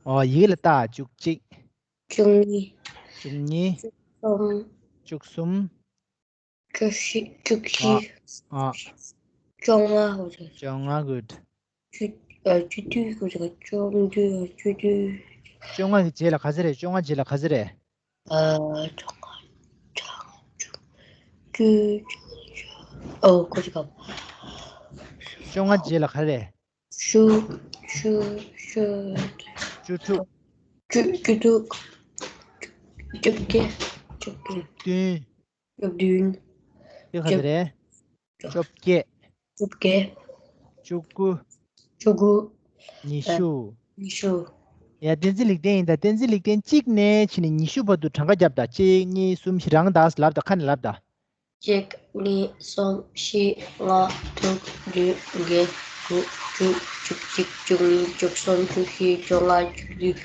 ཨོ། ཡི་གེ་ལ་ལྟ། བཅུ་གཅིག་བཅུ་གཉིས། བཅུ་གཉིས། བཅུ་གསུམ། བཅུ་གསུམ། བཅུ་བཞི། བཅུ་བཞི། ཨ། ཨ། བཅོ་ལྔ། བཅོ་ལྔ། Good. བཅུ། ཨ། བཅུ་བདུན། བཅུ་བདུན། བཅུ་བདུན། བཅུ་བདུན། བཅོ་ལྔ་གི་རྗེས་ལ་ག་ཚོད་རེད། བཅོ་ལྔ་རྗེས་ལ་ག་ཚོད་རེད། ཨ། བཅོ་ལྔ། བཅུ། བཅུ། ཨོ། གོ་ཅི་ག་བཅོ་ལྔ་རྗེས་ལ་ག་རེ། བཅུ། བཅུ། བཅུ། བཅུ་དྲུག་བཅུ། བཅུ་དྲུག་བཅོ་བརྒྱད། བཅོ་བརྒྱད། བདུན། བཅུ་བདུན། དེ་ག་ཚོད་རེད། བཅོ་བརྒྱད། བཅོ་བརྒྱད། བཅུ་དགུ་བཅུ་དགུ་ཉི་ཤུ། ཉི་ཤུ། ཡ། བསྟན་འཛིན་ལེགས་ལྡན་ཡིན་ད། བསྟན་འཛིན་ལེགས་ལྡན། གཅིག་ནས་ཕྱིན་ནས་ཉི་ཤུ་བར་དུ་གྲངས་ཀ་རྒྱབ་ད། གཅིག་གཉིས། གསུམ། བཞི། རང་ད་ལབ་ད། ཁ་ནས་ལབ་ད། གཅིག་གཉིས། གསུམ། བཞི། ལྔ། དྲུག་བདུན། བརྒྱད། དགུ། བཅུ། བཅུ་གཅིག་བཅུ་གཉིས། བཅུ་གསུམ། བཅུ་བཞི། བཅོ་ལྔ། བཅུ་བདུན།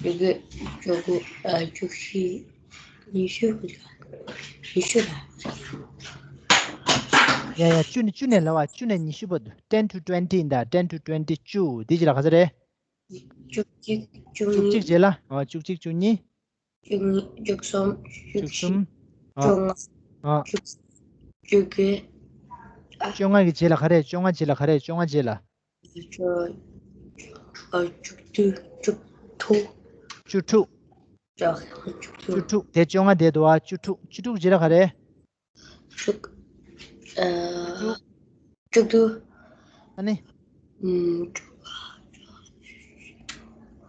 བཅོ་བརྒྱད། བཅུ་དགུ་ཨ། བཅུ་བཞི། ཉི་ཤུ། ཉི་ཤུ་ལ། ཡ་ཡ། བཅུ་ནས། བཅུ་ནས་ལབ་པ། བཅུ་ནས་ཉི་ཤུ་བར་དུ། Ten to twenty ཡིན་ད། Ten to twenty། བཅུ། དེ་རྗེས་ལ་ག་ཚོད་རེད། བཅུ་གཅིག་བཅུ་བཅུ་གཉིས། གཅིག་རྗེས་ལ། ཨ། བཅུ་གཅིག་བཅུ་གཉིས། བཅུ་གཉིས། བཅུ་གསུམ། བཅུ་བཅུ་གསུམ། བཅོ་ལྔ། ཨ། བཅུ། བཅོ་བརྒྱད། བཅོ་ལྔ་གི་རྗེས་ལ་ག་རེ། བཅོ་ལྔ་རྗེས་ལ་ག་རེ། བཅོ་ལྔ་རྗེས་ལ། བཅུ། ཨ། བཅུ་བདུན། བཅུ་དྲུག་བཅུ་དྲུག་བཅུ་དྲུག་བཅུ་དྲུག་དེ་བཅོ་ལྔ་དེ་འདུག་ཨ། བཅུ་དྲུག་བཅུ་དྲུག་རྗེས་ལ་ག་རེ། བཅུ། ཨ། བཅུ་དྲུག་བཅུ་བདུན། ཨ་ནི། ཨུམ།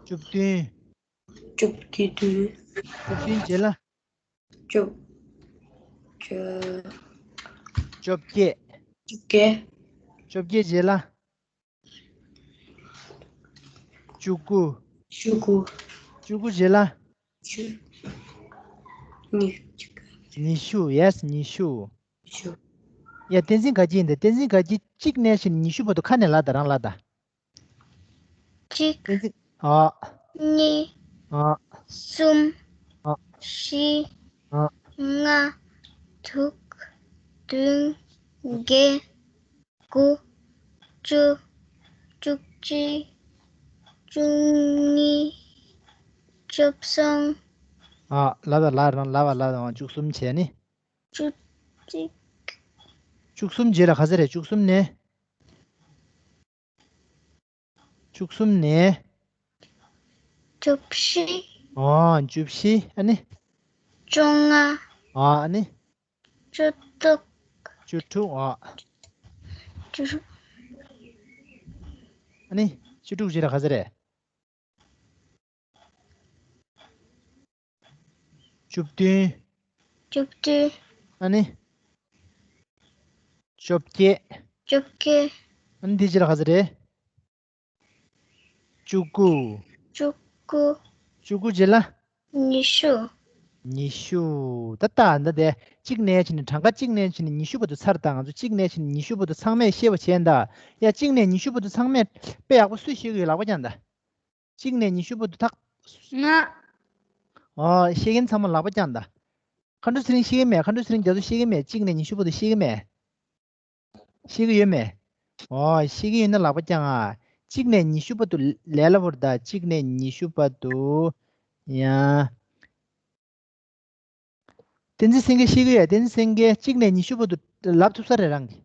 བཅུ་བདུན། བཅུ་བདུན། བཅུ་བདུན་རྗེས་ལ། བཅུ། བཅུ། བཅོ་བརྒྱད། བཅོ་བརྒྱད། བཅོ་བརྒྱད་རྗེས་ལ། བཅུ་དགུ། བཅུ་དགུ། བཅུ་དགུ་རྗེས་ལ། བཅུ། ཉི། ཉི་ཤུ། Yes། ཉི་ཤུ། ཉི་ཤུ། ཡ། བསྟན་འཛིན་དགའ་སྐྱིད་ཡིན་ད། བསྟན་འཛིན་དགའ་སྐྱིད། གཅིག་ནས་ཕྱིན་ནས་ཉི་ཤུ་བར་དུ་ཁ་ནས་ལབ་ད། རང་ལབ་ད། གཅིག་བསྟན་འཛིན། ཨ། གཉིས། ཨ། གསུམ། ཨ། བཞི། ཨ། ལྔ། དྲུག་བདུན། བརྒྱད། དགུ། བཅུ། བཅུ་གཅིག་བཅུ་གཉིས། བཅུ་གསུམ། ཨ། ལབ་ད་ལབ། རང་ལབ་པ་ལབ་ད། བཅུ་གསུམ་བྱས་ནི། བཅུ་གཅིག་བཅུ་གསུམ་རྗེས་ལ་ག་ཚོད་རེད། བཅུ་གསུམ་ནས། བཅུ་གསུམ་ནས། བཅུ་བཞི། ཨོ། བཅུ་བཞི། ཨ་ནི། བཅོ་ལྔ། ཨོ། ཨ་ནི། བཅུ་དྲུག་བཅུ་དྲུག་ཨོ། བཅུ་དྲུག་ཨ་ནི། བཅུ་དྲུག་རྗེས་ལ་ག་ཚོད་རེད། བཅུ་བདུན། བཅུ་བདུན། ཨ་ནི། བཅོ་བརྒྱད། བཅོ་བརྒྱད། ཨ་ནི་འདི་རྗེས་ལ་ག་ཚོད་རེད། བཅུ་དགུ། བཅུ་དགུ། བཅུ་དགུ་རྗེས་ལ། ཉི་ཤུ། ཉི་ཤུ། ད་ལྟ་འདི་དེ་གཅིག་ནས་བྱས་ནས་གྲངས་ཀ་གཅིག་ནས་བྱས་ནས་ཉི་ཤུ་བར་དུ་ཚར་དང་། ང་ཚོ་གཅིག་ནས་བྱས་ནས་ཉི་ཤུ་བར་དུ་ཚང་མས་ཤེས་པ་བྱས་ད། ཡ། གཅིག་ནས་ཉི་ཤུ་བར་དུ་ཚང་མས་དཔེ་ཡག་པོ་སུས་ཤེས་ཀྱི་ཡོད། ལག་པ་བརྐྱངས་ད། གཅིག་ནས་ཉི་ཤུ་བར་དུ་ཐག་ང་། ཨོ། ཤེས་མཁན་ཚང་མ་ལག་པ་བརྐྱངས་ད། མཁའ་འགྲོ་ཚེ་རིང་ཤེས་ཀྱི་མེད། མཁའ་འགྲོ་ཚེ་རིང་རྒྱ་མཚོ་ཤེས་ཀྱི་མེད། གཅིག་ནས་ཉི་ཤུ་བར་དུ་ཤེས་ཀྱི་མེད། ཤེས་ཀྱི་ཡོད་མེད། ཨོ། ཤེས་ཀྱི་ཡོད་ན་ལག་པ་བརྐྱངས་ཨ། གཅིག་ནས་ཉི་ཤུ་བར་དུ་ལས་སླ་པོ་རེད་ད། གཅིག་ནས་ཉི་ཤུ་བར་དུ། ཡ། བསྟན་འཛིན་སེང་གེ་ཤེས་ཀྱི་ཡོད། བསྟན་འཛིན་སེང་གེ་གཅིག་ནས་ཉི་ཤུ་བར་དུ་ལབ་ཐུབ་ས་རེད་རང་གིས།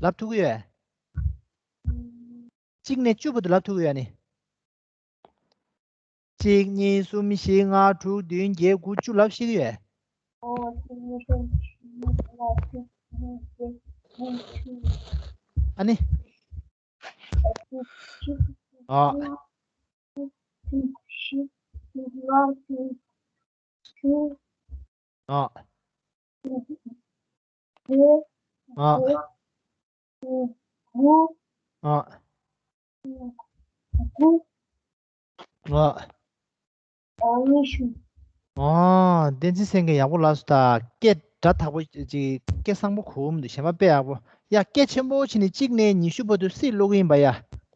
ལབ་ཐུབ་ཀྱི་ཡོད། གཅིག་ནས་བཅུ་བར་དུ་ལབ་ཐུབ་ཀྱི་ཡོད་ནི། གཅིག་གཉིས་གསུམ་བཞི་ལྔ་དྲུག་བདུན་བརྒྱད་དགུ་བཅུ་ལབ་ཤེས་ཀྱི་ཡོད། ཨ་ནི། ཨ། ཨ། ཨ། ཨ། ཨ། ཨ། བསྟན་འཛིན་སེང་གེ་ཡག་པོ་ལབ་སོང་ད། སྐད་སྒྲ་དག་པོ་ཅིག་སྐད་བཟང་པོ་གོ་མི་འདུག་གཞན་པ་དཔེ་ཡག་པོ། ཡ། སྐད་ཆེན་པོ་བྱས་ནས་གཅིག་ནས་ཉི་ཤུ་བར་དུ་སུས་ཀློག་གི་ཡིན་པ་ཡ།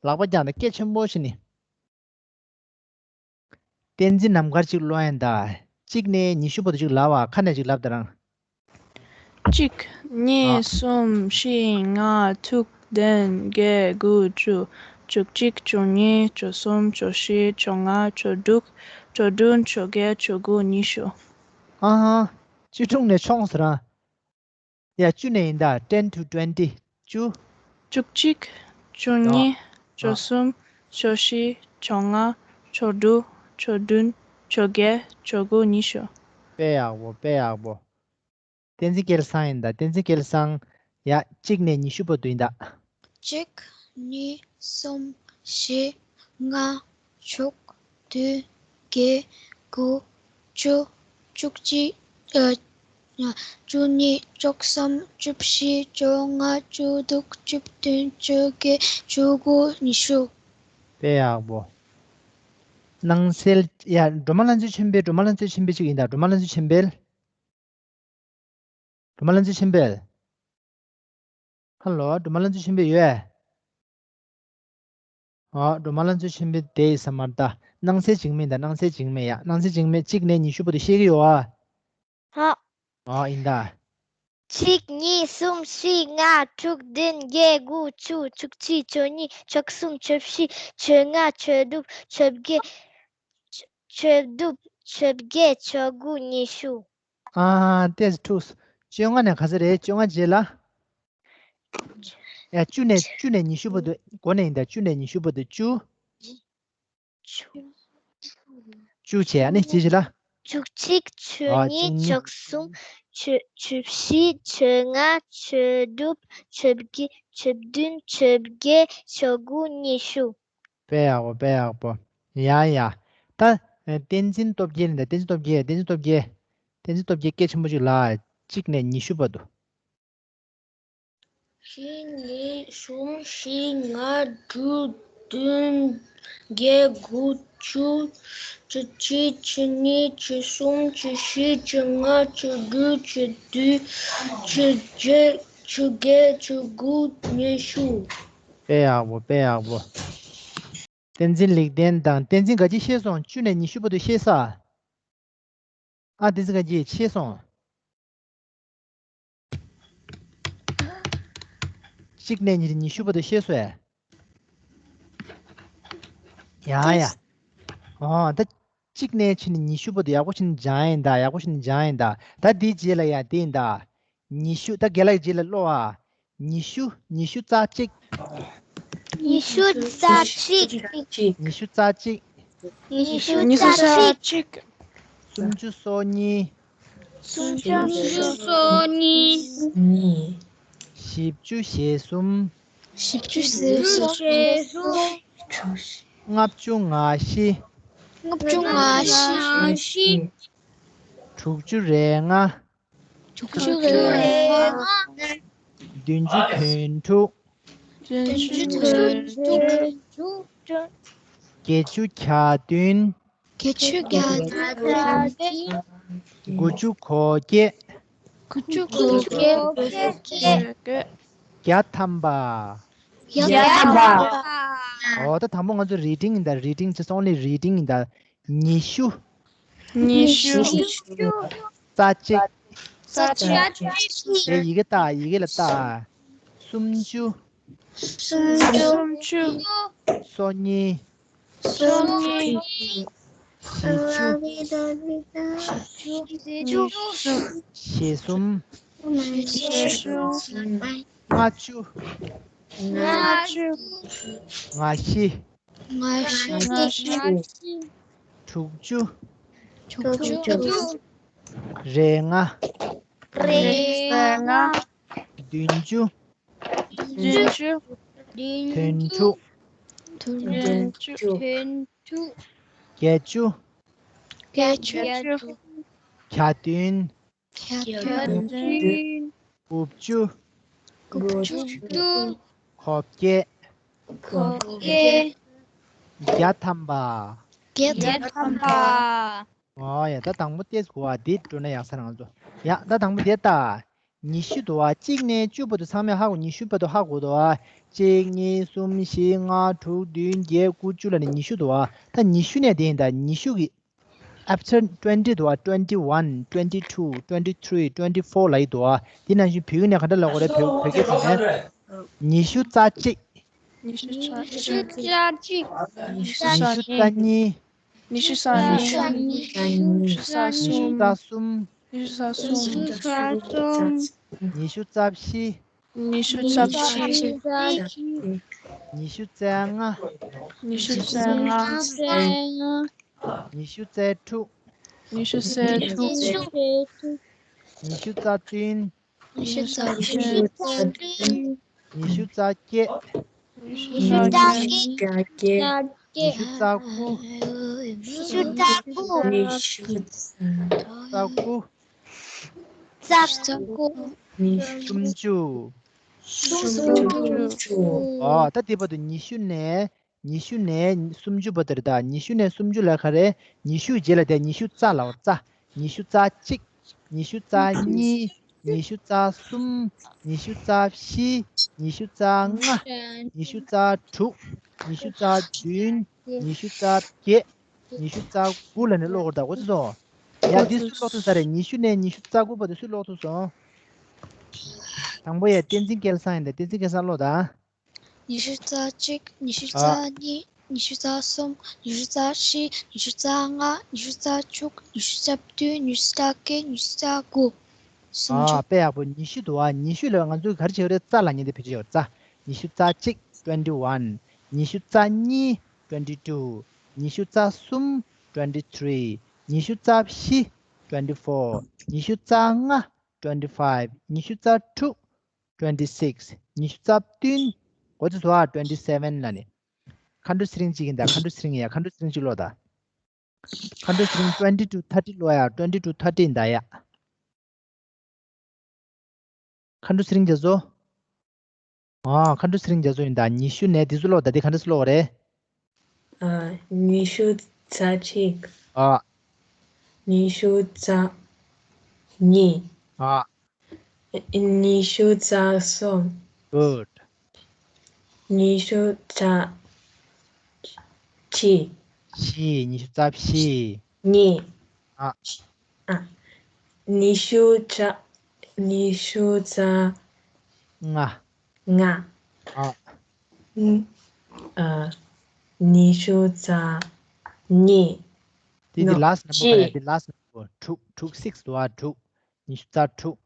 ལག་པ་བརྐྱངས་ད། སྐད་ཆེན་པོ་བྱས་ནས། བསྟན་འཛིན་ནམ་མཁར་གཅིག་ཀློག་ཡིན་ད། གཅིག་ནས་ཉི་ཤུ་བར་དུ་གཅིག་ལབ་ཨ། ཁ་ནས་གཅིག་ལབ་ད་རང་། གཅིག་གཉིས། ཨ། གསུམ། བཞི། ལྔ། དྲུག་བདུན། བརྒྱད། དགུ། བཅུ། བཅུ་གཅིག་བཅུ་གཉིས། བཅུ་གསུམ། བཅུ་བཞི། བཅོ་ལྔ། བཅུ་དྲུག་བཅུ་བདུན། བཅོ་བརྒྱད། བཅུ་དགུ་ཉི་ཤུ། ཨ་ཧ། བཅུ་དྲུག་ནས་མཆོངས་ཟེར་ར། ཡ། བཅུ་ནས་ཡིན་ད། ten to twenty། བཅུ། བཅུ་གཅིག་བཅུ་གཉིས། ཨ། བཅུ་གསུམ། བཅུ་བཞི། བཅོ་ལྔ། བཅུ་དྲུག་བཅུ་བདུན། བཅོ་བརྒྱད། བཅུ་དགུ་ཉི་ཤུ། དཔེ་ཡག་པོ། དཔེ་ཡག་པོ། བསྟན་འཛིན་སྐལ་བཟང་ཡིན་ད། བསྟན་འཛིན་སྐལ་བཟང་། ཡ། གཅིག་ནས་ཉི་ཤུ་བར་དུ་ཡིན་ད། གཅིག་གཉིས། གསུམ། བཞི། ལྔ། དྲུག་བདུན། བརྒྱད། དགུ། བཅུ། བཅུ་གཅིག་ཨ། བཅུ་གཉིས། བཅུ་གསུམ། བཅུ་བཞི། བཅོ་ལྔ། བཅུ་དྲུག་བཅུ་བདུན། བཅོ་བརྒྱད། བཅུ་དགུ་ཉི་ཤུ། དཔེ་ཡག་པོ། སྣང་གསལ། ཡ། སྒྲོལ་མ་ལྷ་མཛེས་ཆོས་འཕེལ། སྒྲོལ་མ་ལྷ་མཛེས་ཆོས་འཕེལ་གཅིག་ཡིན་ད། སྒྲོལ་མ་ལྷ་མཛེས་ཆོས་འཕེལ། སྒྲོལ་མ་ལྷ་མཛེས་ཆོས་འཕེལ། ཧ་ལོ། སྒྲོལ་མ་ལྷ་མཛེས་ཆོས་འཕེལ་ཡོད། ཨ། སྒྲོལ་མ་ལྷ་མཛེས་ཆོས་འཕེལ་དེ་ཡི་ས་མར་ད། སྣང་གསལ་འཇིགས་མེད་ད། སྣང་གསལ་འཇིགས་མེད་ཡ། སྣང་གསལ་འཇིགས་མེད་གཅིག་ནས་ཉི་ཤུ་བར་དུ་ཤེས་ཀྱི་ཡོད་ཨ། ཧ། ཨ། ཡིན་ད། གཅིག་གཉིས། གསུམ། བཞི། ལྔ། དྲུག་བདུན། བརྒྱད། དགུ། བཅུ། བཅུ་གཅིག་བཅུ་གཉིས། བཅུ་གསུམ། བཅུ་བཞི། བཅོ་ལྔ། བཅུ་དྲུག་བཅོ་བརྒྱད། བཅུ་དྲུག་བཅོ་བརྒྱད། བཅུ་དགུ་ཉི་ཤུ། ཨ། ཏེས་ཐུགས། བཅོ་ལྔ་ནས་ག་ཚོད་རེད། བཅོ་ལྔ་རྗེས་ལ། ཡ། བཅུ་ནས་བཅུ་ནས་ཉི་ཤུ་བར་དུ་འགོ་ནས་ཡིན་ད། བཅུ་ནས་ཉི་ཤུ་བར་དུ་བཅུ། བཅུ་བྱས་ཨ་ནི་ཅི་ཞིག་ལ། བཅུ་གཅིག་བཅུ་ཨ། བཅུ་གཉིས། གཉིས། བཅུ་གསུམ། བཅུ་བཅུ་བཞི། བཅོ་ལྔ། བཅུ་དྲུག་བཅོ་བརྒྱད། བཅུ་བདུན། བཅོ་བརྒྱད། བཅུ་དགུ་ཉི་ཤུ། དཔེ་ཡག་པོ། དཔེ་ཡག་པོ། ཡ་ཡ། ད་བསྟན་འཛིན་སྟོབས་རྒྱལ་ཡིན་ད། བསྟན་འཛིན་སྟོབས་རྒྱལ། བསྟན་འཛིན་སྟོབས་རྒྱལ། བསྟན་འཛིན་སྟོབས་རྒྱལ་སྐད་ཆེན་པོ་ཅིག་ལ། གཅིག་ནས་ཉི་ཤུ་བར་དུ། གཅིག་གཉིས། གསུམ། བཞི། ལྔ། དྲུག་བདུན། བརྒྱད། དགུ། བཅུ། བཅུ་གཅིག་བཅུ་གཉིས། བཅུ་གསུམ། བཅུ་བཞི། བཅོ་ལྔ། བཅུ་དྲུག་བཅུ་བདུན། བཅོ་བརྒྱད། བཅོ་བརྒྱད། བཅུ་དགུ་ཉི་ཤུ། དཔེ་ཡག་པོ། དཔེ་ཡག་པོ། བསྟན་འཛིན་ལེགས་ལྡན་དང་། བསྟན་འཛིན་དགའ་སྐྱིད་ཤེས་སོང་། བཅུ་ནས་ཉི་ཤུ་བར་དུ་ཤེས་ས། ཨ། བསྟན་འཛིན་དགའ་སྐྱིད་ཤེས་སོང་། གཅིག་ནས་ཉི་ཉི་ཤུ་བར་དུ་ཤེས་སོང་ཨེ། ཡ་ཡ། ཨོ་ད། གཅིག་ནས་ཕྱིན་ནས་ཉི་ཤུ་བར་དུ་ཡག་པོ་ཕྱིན་ནས་སྦྱང་ཡིན་ད། ཡག་པོ་ཕྱིན་ནས་སྦྱང་ཡིན་ད། ད་འདིའི་རྗེས་ལ་ཡ་དེ་ཡིན་ད། ཉི་ཤུ། ད་རྒན་ལགས་རྗེས་ལ་ཀློག་ཨ། ཉི་ཤུ། ཉི་ཤུ་རྩ་གཅིག་ཉི་ཤུ་རྩ་གཅིག་ཉི་ཤུ་རྩ་གཅིག་ཉི་ཤུ་ཉི་ཤུ་རྩ་རྩ་གཅིག་གཅིག་སུམ་ཅུ་སོ་གཉིས། སུམ་ཅུ་སོ་གཉིས། གཉིས། བཞི་བཅུ་ཞེ་གསུམ། བཞི་བཅུ་ཞེ་གསུམ། ལྔ་བཅུ་ང་བཞི། ལྔ་བཅུ་ང་བཞི། དྲུག་ཅུ་རེ་ལྔ། དྲུག་ཅུ་རེ་ལྔ། བདུན་ཅུ་དོན་དྲུག་བདུན་ཅུ་དོན་དྲུག་བརྒྱད་ཅུ་གྱ་བདུན། བརྒྱད་ཅུ་གྱ་བདུན། དགུ་བཅུ་གོ་བརྒྱད། དགུ་བཅུ་གོ་བརྒྱད། བརྒྱ་ཐམ་པ། བརྒྱ་ཐམ་པ། འོ་ད་དང་པོ་ང་ཚོ་reading ཡིན་ད། reading, just only reading ཡིན་ད། ཉི་ཤུ། ཉི་ཤུ། རྩ་གཅིག་རྩ་གཅིག་དེ་ཡི་གེ་ལྟ། ཡི་གེ་ལ་ལྟ། སུམ་ཅུ། སུམ་ཅུ། སོ་གཉིས། སོ་གཉིས། བཞི་བཅུ། བཞི་བཅུ། ཞེ་གསུམ། ཞེ་གསུམ། ལྔ་བཅུ། ལྔ་བཅུ། ང་བཞི། ང་བཞི། དྲུག་ཅུ། དྲུག་ཅུ། རེ་ལྔ། རེ་ལྔ། བདུན་ཅུ། བདུན་ཅུ། དོན་དྲུག་དོན་དྲུག་དོན་དྲུག་བརྒྱད་ཅུ། བརྒྱད་ཅུ། གྱ་བདུན། གྱ་བདུན། དགུ་བཅུ། དགུ་བཅུ། གོ་བརྒྱད། གོ་བརྒྱད། བརྒྱ་ཐམ་པ། བརྒྱ་ཐམ་པ། ཨོ་ཡ། ད་དང་པོ་ཏེས་གོ་བ་འདི་འགྲོ་ན་ཡག་ས་རང་ཚོ། ཡ། ད་དང་པོ་འདི་ལྟ། ཉི་ཤུ་འདུག་བ། གཅིག་ནས་བཅུ་བར་དུ། ཚང་མས་ཧ་གོ། ཉི་ཤུ་བར་དུ་ཧ་གོ་འདུག་བ། གཅིག་གཉིས། གསུམ། བཞི། ལྔ། དྲུག་བདུན། བརྒྱད། དགུ། བཅུ་ལ་ནི་ཉི་ཤུ་འདུག་བ། ད་ཉི་ཤུ་ནས་དེ་ཡིན་ད། ཉི་ཤུ་གི་after twenty འདུག་བ། twenty one, twenty two, twenty three, twenty four ལ་ཡི་འདུག་བ། དེ་ནང་བཞིན་བོད་ཡིག་ནས་ག་འདྲ་ལབ་དགོས་རེད། བོད་བོད་སྐད་ཐོག་ནས། ཉི་ཤུ་རྩ་གཅིག་ཉི་ཤུ་རྩ་གཅིག་ཉི་ཤུ་རྩ་གཅིག་ཉི་ཤུ་རྩ་གཉིས། ཉི་ཤུ་རྩ་གཉིས། ཉི་ཤུ་རྩ་གསུམ། ཉི་ཤུ་རྩ་གསུམ། ཉི་ཤུ་རྩ་བཞི། ཉི་ཤུ་རྩ་བཞི། ཉི་ཤུ་རྩ་ལྔ། ཉི་ཤུ་རྩ་ལྔ། ཉི་ཤུ་རྩ་དྲུག་ཉི་ཤུ་རྩ་དྲུག་ཉི་ཤུ་རྩ་བདུན། ཉི་ཤུ་རྩ་བདུན། ཉི་ཤུ་རྩ་བརྒྱད། ཉི་ཤུ་རྩ་བརྒྱད། ཉི་ཤུ་རྩ་དགུ། ཉི་ཤུ་རྩ་དགུ། ཉི་ཤུ་རྩ་དགུ། རྩ་དགུ། ཉི་ཤུ། སུམ་ཅུ། སུམ་ཅུ། ཨོ། ད་དེ་བར་དུ་ཉི་ཤུ་ནས། ཉི་ཤུ་ནས་སུམ་ཅུ་བར་དུ་རེད་ད། ཉི་ཤུ་ནས་སུམ་ཅུ་ལ་ག་རེ། ཉི་ཤུ་རྗེས་ལ་དེ་ཉི་ཤུ་རྩ་ལ་འོ་རྩ། ཉི་ཤུ་རྩ་གཅིག་ཉི་ཤུ་རྩ་གཉིས། ཉི་ཤུ་རྩ་གསུམ། ཉི་ཤུ་རྩ་བཞི། ཉི་ཤུ་རྩ་ལྔ། ཉི་ཤུ་རྩ་དྲུག་ཉི་ཤུ་རྩ་བདུན། ཉི་ཤུ་རྩ་བརྒྱད། ཉི་ཤུ་རྩ་དགུ་ལ་ནི་ཀློག་དགོས་རེད་ད། གོ་ཚོད་སོང་། ཡ། འདི་སུ་ཀློག་ཐུབ་ས་རེད། ཉི་ཤུ་ནས་ཉི་ཤུ་རྩ་དགུ་བར་དུ་སུ་ཀློག་ཐུབ་སོང་། དང་པོ་ཡ་བསྟན་འཛིན་སྐལ་བཟང་ཡིན་ད། བསྟན་འཛིན་སྐལ་བཟང་ཀློག་དང་། ཉི་ཤུ་རྩ་གཅིག་ཉི་ཤུ་རྩ་གཉིས། ཉི་ཤུ་རྩ་གསུམ། ཉི་ཤུ་རྩ་བཞི། ཉི་ཤུ་རྩ་ལྔ། ཉི་ཤུ་རྩ་དྲུག་ཉི་ཤུ་རྩ་བདུན། ཉི་ཤུ་རྩ་བརྒྱད། ཉི་ཤུ་རྩ་དགུ། སུམ་ཅུ། ཨ། དཔེ་ཡག་པོ། ཉི་ཤུ་འདུག་ཨ། ཉི་ཤུ་ལ་ང་ཚོས་ག་རེ་བྱེད་ཀྱི་རེད། རྩ་ལ་ཉན་དེ་བེད་སྤྱོད་བྱེད་རྩ། ཉི་ཤུ་རྩ་གཅིག twenty one། ཉི་ཤུ་རྩ་གཉིས་twenty two། ཉི་ཤུ་རྩ་གསུམ་twenty three། ཉི་ཤུ་རྩ་བཞི་twenty four། ཉི་ཤུ་རྩ་ལྔ twenty five། ཉི་ཤུ་རྩ་དྲུག twenty six། ཉི་ཤུ་རྩ་བདུན། གོ་ཚོད་སོང་ཨ། twenty seven ལ་ནི། མཁའ་འགྲོ་ཚེ་རིང་གཅིག་ཡིན་ད། མཁའ་འགྲོ་ཚེ་རིང་ཡ། མཁའ་འགྲོ་ཚེ་རིང་གཅིག་ཀློག་ད། མཁའ་འགྲོ་ཚེ་རིང་twenty to thirty ཀློག་ཡ། twenty to thirty ཡིན་ད་ཡ། མཁའ་འགྲོ་ཚེ་རིང་རྒྱ་མཚོ། ཨ། མཁའ་འགྲོ་ཚེ་རིང་རྒྱ་མཚོ་ཡིན་ད། ཉི་ཤུ་ནས་འདི་ཚོ་ཀློག་ད། འདི་ག་འདྲ་སེ་ཀློག་རེད། ཨ། ཉི་ཤུ་རྩ་གཅིག་ཨ། ཉི་ཤུ་རྩ་གཉིས་ཨ། ཉི་ཤུ་རྩ་གསུམ། Good. ཉི་ཤུ་རྩ་བཞི། བཞི། ཉི་ཤུ་རྩ་བཞི། གཉིས། ཨ། ཨ། ཉི་ཤུ་རྩ། ཉི་ཤུ་རྩ། ལྔ། ལྔ། ཨ། ཨ། ཉི་ཤུ་རྩ་གཉིས། དེ་དེ་ལ་སི་ཊི་ནམ་བར་ག་རེ། དེ་ལ་སི་ཊི་ནམ་བར་དྲུག་དྲུག་སིགས་འདུག་ཨ། དྲུག་ཉི་ཤུ་རྩ་དྲུག་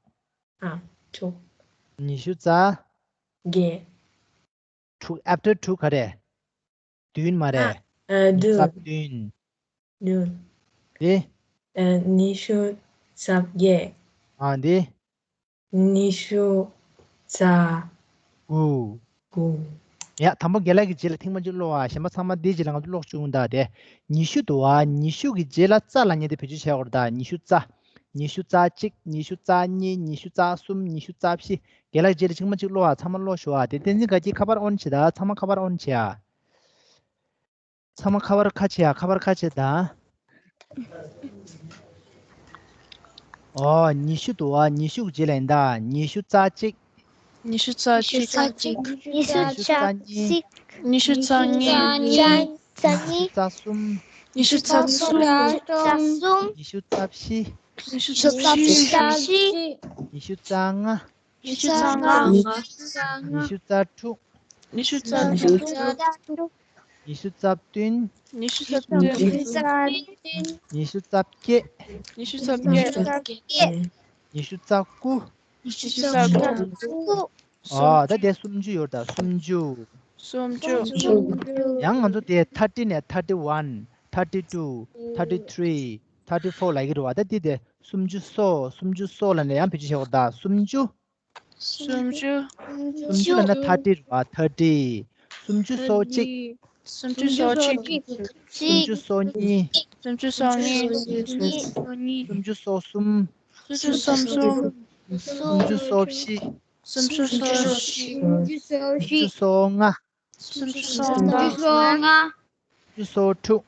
ཨ་དྲུག་ཉི་ཤུ་རྩ་བརྒྱད། དྲུག་ཨབ་ཊར་དྲུག་ག་རེ། བདུན་མ་རེད། ཨ་བདུན། རྩ་བདུན། བདུན། དེ། ཨ་ཉི་ཤུ་རྩ་བརྒྱད། ཨ་དེ། ཉི་ཤུ་རྩ་དགུ། དགུ། ཡ་དང་པོ་རྒན་ལགས་ཀྱི་རྗེས་ལ་ཐེངས་མ་གཅིག་ཀློག་ཨ། གཞན་པ་ཚང་མ་འདིའི་རྗེས་ལ་ང་ཚོ་ཀློག་བཅུག་ད་དེ། ཉི་ཤུ་འདུག་ཨ། ཉི་ཤུ་གི་རྗེས་ལ་རྩ་ལ་ཉེ་དེ་བེད་སྤྱོད་བྱས་ཡོད་རེད་ད། ཉི་ཤུ་རྩ། ཉི་ཤུ་རྩ་གཅིག་ཉི་ཤུ་རྩ་གཉིས། ཉི་ཤུ་རྩ་གསུམ། ཉི་ཤུ་རྩ་བཞི། རྒན་ལགས་ཀྱི་རྗེས་ལ་ཐེངས་མ་གཅིག་ཀློག་ཨ། ཚང་མ་ཀློག་ཤོག་ཨ། དེ་བསྟན་འཛིན་དགའ་སྐྱིད་ཁ་པར་ཨོན་བྱེད་ད། ཚང་མ་ཁ་པར་ཨོན་བྱེད་ཨ། ཚང་མ་ཁ་པར་ཁ་ཕྱེ་ཡ། ཁ་པར་ཁ་ཕྱེ་དང་། ཨོ། ཉི་ཤུ་འདུག་ཨ། ཉི་ཤུ་གི་རྗེས་ལ་ཡིན་ད། ཉི་ཤུ་རྩ་གཅིག་ཉི་ཤུ་རྩ་གཅིག་ཉི་ཤུ་རྩ་གཅིག་ཉི་ཤུ་རྩ་གཉིས། ཉི་ཤུ་རྩ་གཉིས། ཉི་ཤུ་རྩ་གསུམ། ཉི་ཤུ་རྩ་གསུམ། ཉི་ཤུ་རྩ་བཞི། ཉི་ཤུ་རྩ་བཞི། ཉི་ཤུ་རྩ་ལྔ། ཉི་ཤུ་རྩ་ལྔ། ཉི་ཤུ་རྩ་དྲུག་ཉི་ཤུ་རྩ་དྲུག་ཉི་ཤུ་རྩ་བདུན། ཉི་ཤུ་རྩ་བདུན། ཉི་ཤུ་རྩ་བརྒྱད། ཉི་ཤུ་རྩ་བརྒྱད། ཉི་ཤུ་རྩ་དགུ་ཉི་ཤུ་རྩ་དགུ་ཨ་ད་དེ་སུམ་ཅུ་ཡོད་ད། སུམ་ཅུ། སུམ་ཅུ། ཡང་ང་ཚོ་དེ་ཐར་ཊི་ནས་ཐར་ཊི་ཝན། ཐར་ཊི་ཊུ། ཐར་ཊི་ཐི་རི། ཐར་ཊི་ཕོར་ལབ་ཀྱི་རེད་བ། ད་དེ་དེ་སུམ་ཅུ་སོ། སུམ་ཅུ་སོ་ལབ་ནས་ཡང་བེད་སྤྱོད་བྱེད་དགོས་ད། སུམ་ཅུ། སུམ་ཅུ། སུམ་ཅུ་ལབ་ན་ཐར་ཊི་རེད་བ། ཐར་ཊི། སུམ་ཅུ་སོ་གཅིག་སུམ་ཅུ་སོ་གཅིག་སུམ་ཅུ་སོ་གཉིས། སུམ་ཅུ་སོ་གཉིས། སུམ་ཅུ་སོ་གསུམ། སུམ་ཅུ་སོ་གསུམ། སུམ་ཅུ་སོ་བཞི། སུམ་ཅུ་སོ་བཞི། སུམ་ཅུ་སོ་ལྔ། སུམ་ཅུ་སོ་ལྔ། སུམ་ཅུ་སོ་དྲུག་